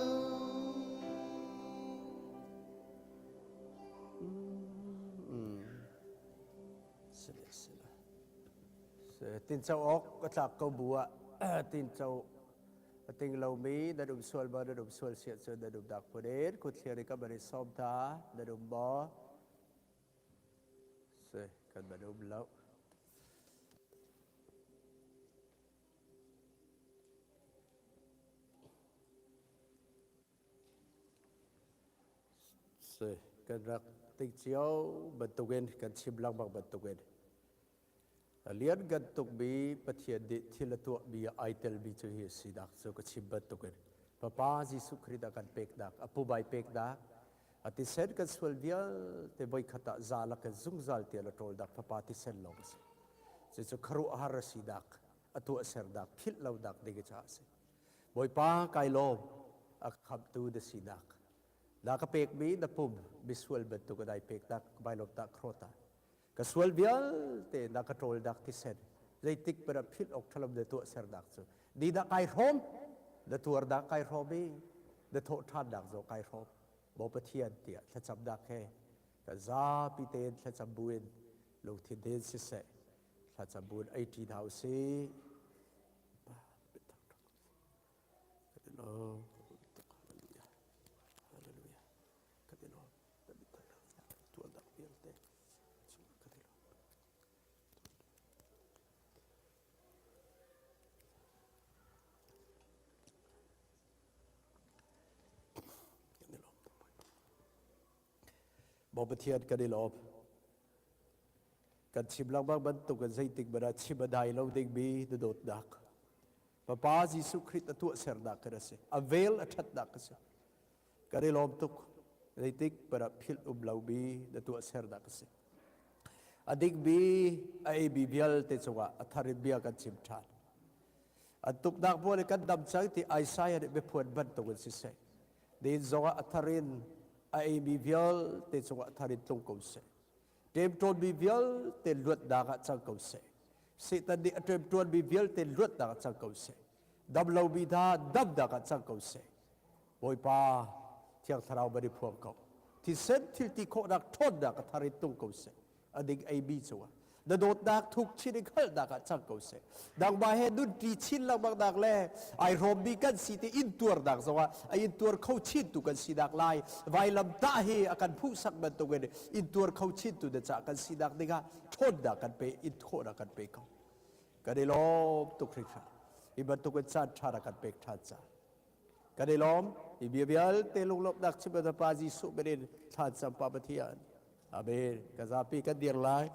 Sile sile. Tinco awk a tlak ko bu ah tinco a ting lomi nan um sual maw nan um sual siah cun nan um dak phun in kutthlir i ka ban i sawm ta nan um maw? Si kan ban um lo. Si kan rak ting cio bantukin kan chim lengmang bantukin A lianngan tukmi Pathian nih thil a tuahmi ah ai telmi cu hi a sinak cu ka chim bantukin Fapa Jesuh Khrih a kan peknak, a pumai peknak, a thisen kan sual vialte voikhat ah za lakin zungzal tiah a ṭawlnak Fapa thisen lawng a si. Cucu khuaruahhar a sinak, a tuahsernak, philh lonak ding caah a si. Bawipa kai lawm, a khamhtu na sinak. Na ka pekmi na pum misual bantuk in ai peknak vailawmtah khrota. Ka sual vialte na ka ṭawlnak thisen zeitik hmanh ah philh awk ṭhalam na tuahsernak cu ni dah kai hrawm na tuarnak kai hrawm i na thawhṭhannak zong kai hrawm maw Pathian tiah thlacamnak he kan zapi tein thlacam buin lungthin tein siseh thlacam buin ei ṭi hna usih. Hallelujah. Hallelujah. Kan i lawm. Tuannak vialte cungah kan i lawm. Baw Pathian kan i lawm. Kan chim lengmang bantuk in zeitik hmanh ah chim a dai lo dingmi na dawtnak. Fapa Jesuh Khrih a tuahsernak kan a si. A vel a ṭhatnak a si. Kan i lawm tuk. Zeitik hmanh ah philh um lomi na tuahsernak a si. A dingmi a eimi vialte cungah a thar in bia kan chim ṭhan. An tuknak bual in kan dam cang ti Isaiah nih biaphuan bantuk in siseh. Din zongah a thar in a eimi vialte cungah a thar in tlung ko seh. Ṭemṭawnmi vialte luatnak ah cang ko seh. Satan nih a ṭemṭuanmi vialte luatnak ah cang ko seh. Damlomi hna damnak ah cang ko seh. Bawipa, Thiang Thlarau van i phuang ko. Thisen thil ti khawhnak ṭhawnnak a thar in tung ko seh. A ding eimi cungah na dawtnak thuk chin i hngalhnak ah cang ko seh. Nangmah he nunṭi chin lengmangnak le ai hrawmmi kan si ti intuarnak zongah a intuar kho chintu kan sinak lai vailam tah hi a kan phuhsak bantukin intuar kho chintu na cah kan sinak dingah ṭhawnnak kan pe in khawhnak kan pe ko. Kan i lawm tuk hringhran. Hi bantukin caan ṭha na kan pek ṭhan ca. Kan i lawm. Hi bia vialte lunglawmhnak chim na Pa Jesuh min in thla cam Pa Pathian. Amen. Ka zapi kan dir lai.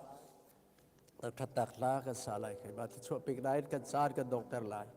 Ṭhatnak hla kan sa lai. Keimah thluachuah pek nain kan caan kan donghter lai.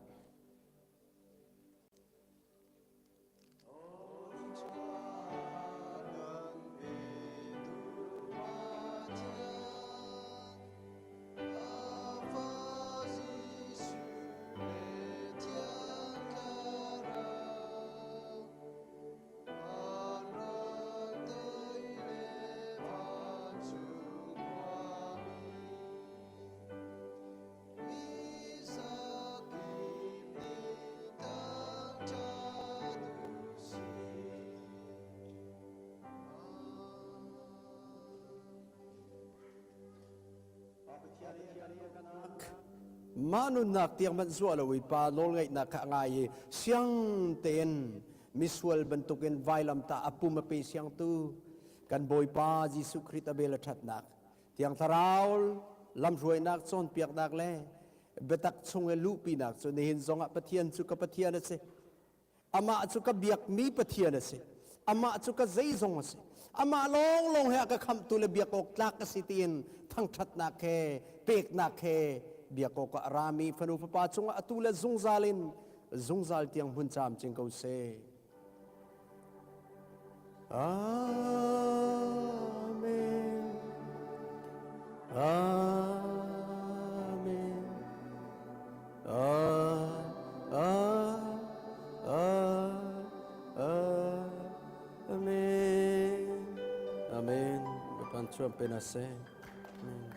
Mah nunnak tiang hmanh zuah lo i pa nawlngaihnak kha a ngai i siang tein misual bantukin vailamtah a pum a pe siangtu kan Bawipa Jesuh Khrih a bel a ṭhatnak Thiang Thlarau lamhruainak cawnpiaknak le biatak chung i luhpinak cu nihin zongah Pathian cu ka Pathian a si. Amah cu ka biakmi Pathian a si. Amah cu ka zeizong a si. Amah lawnglawng he a ka khamhtu le biak awk tlak a si tiin thangṭhatnak he peknak he biak awkah a rami fanu fapa cungah atu le zungzal in zungzal tiang hmun camcin ko seh. Amen. Amen. Ah, ah, ah, ah, amen. Amen. Bapan chuam pe na se. Amen.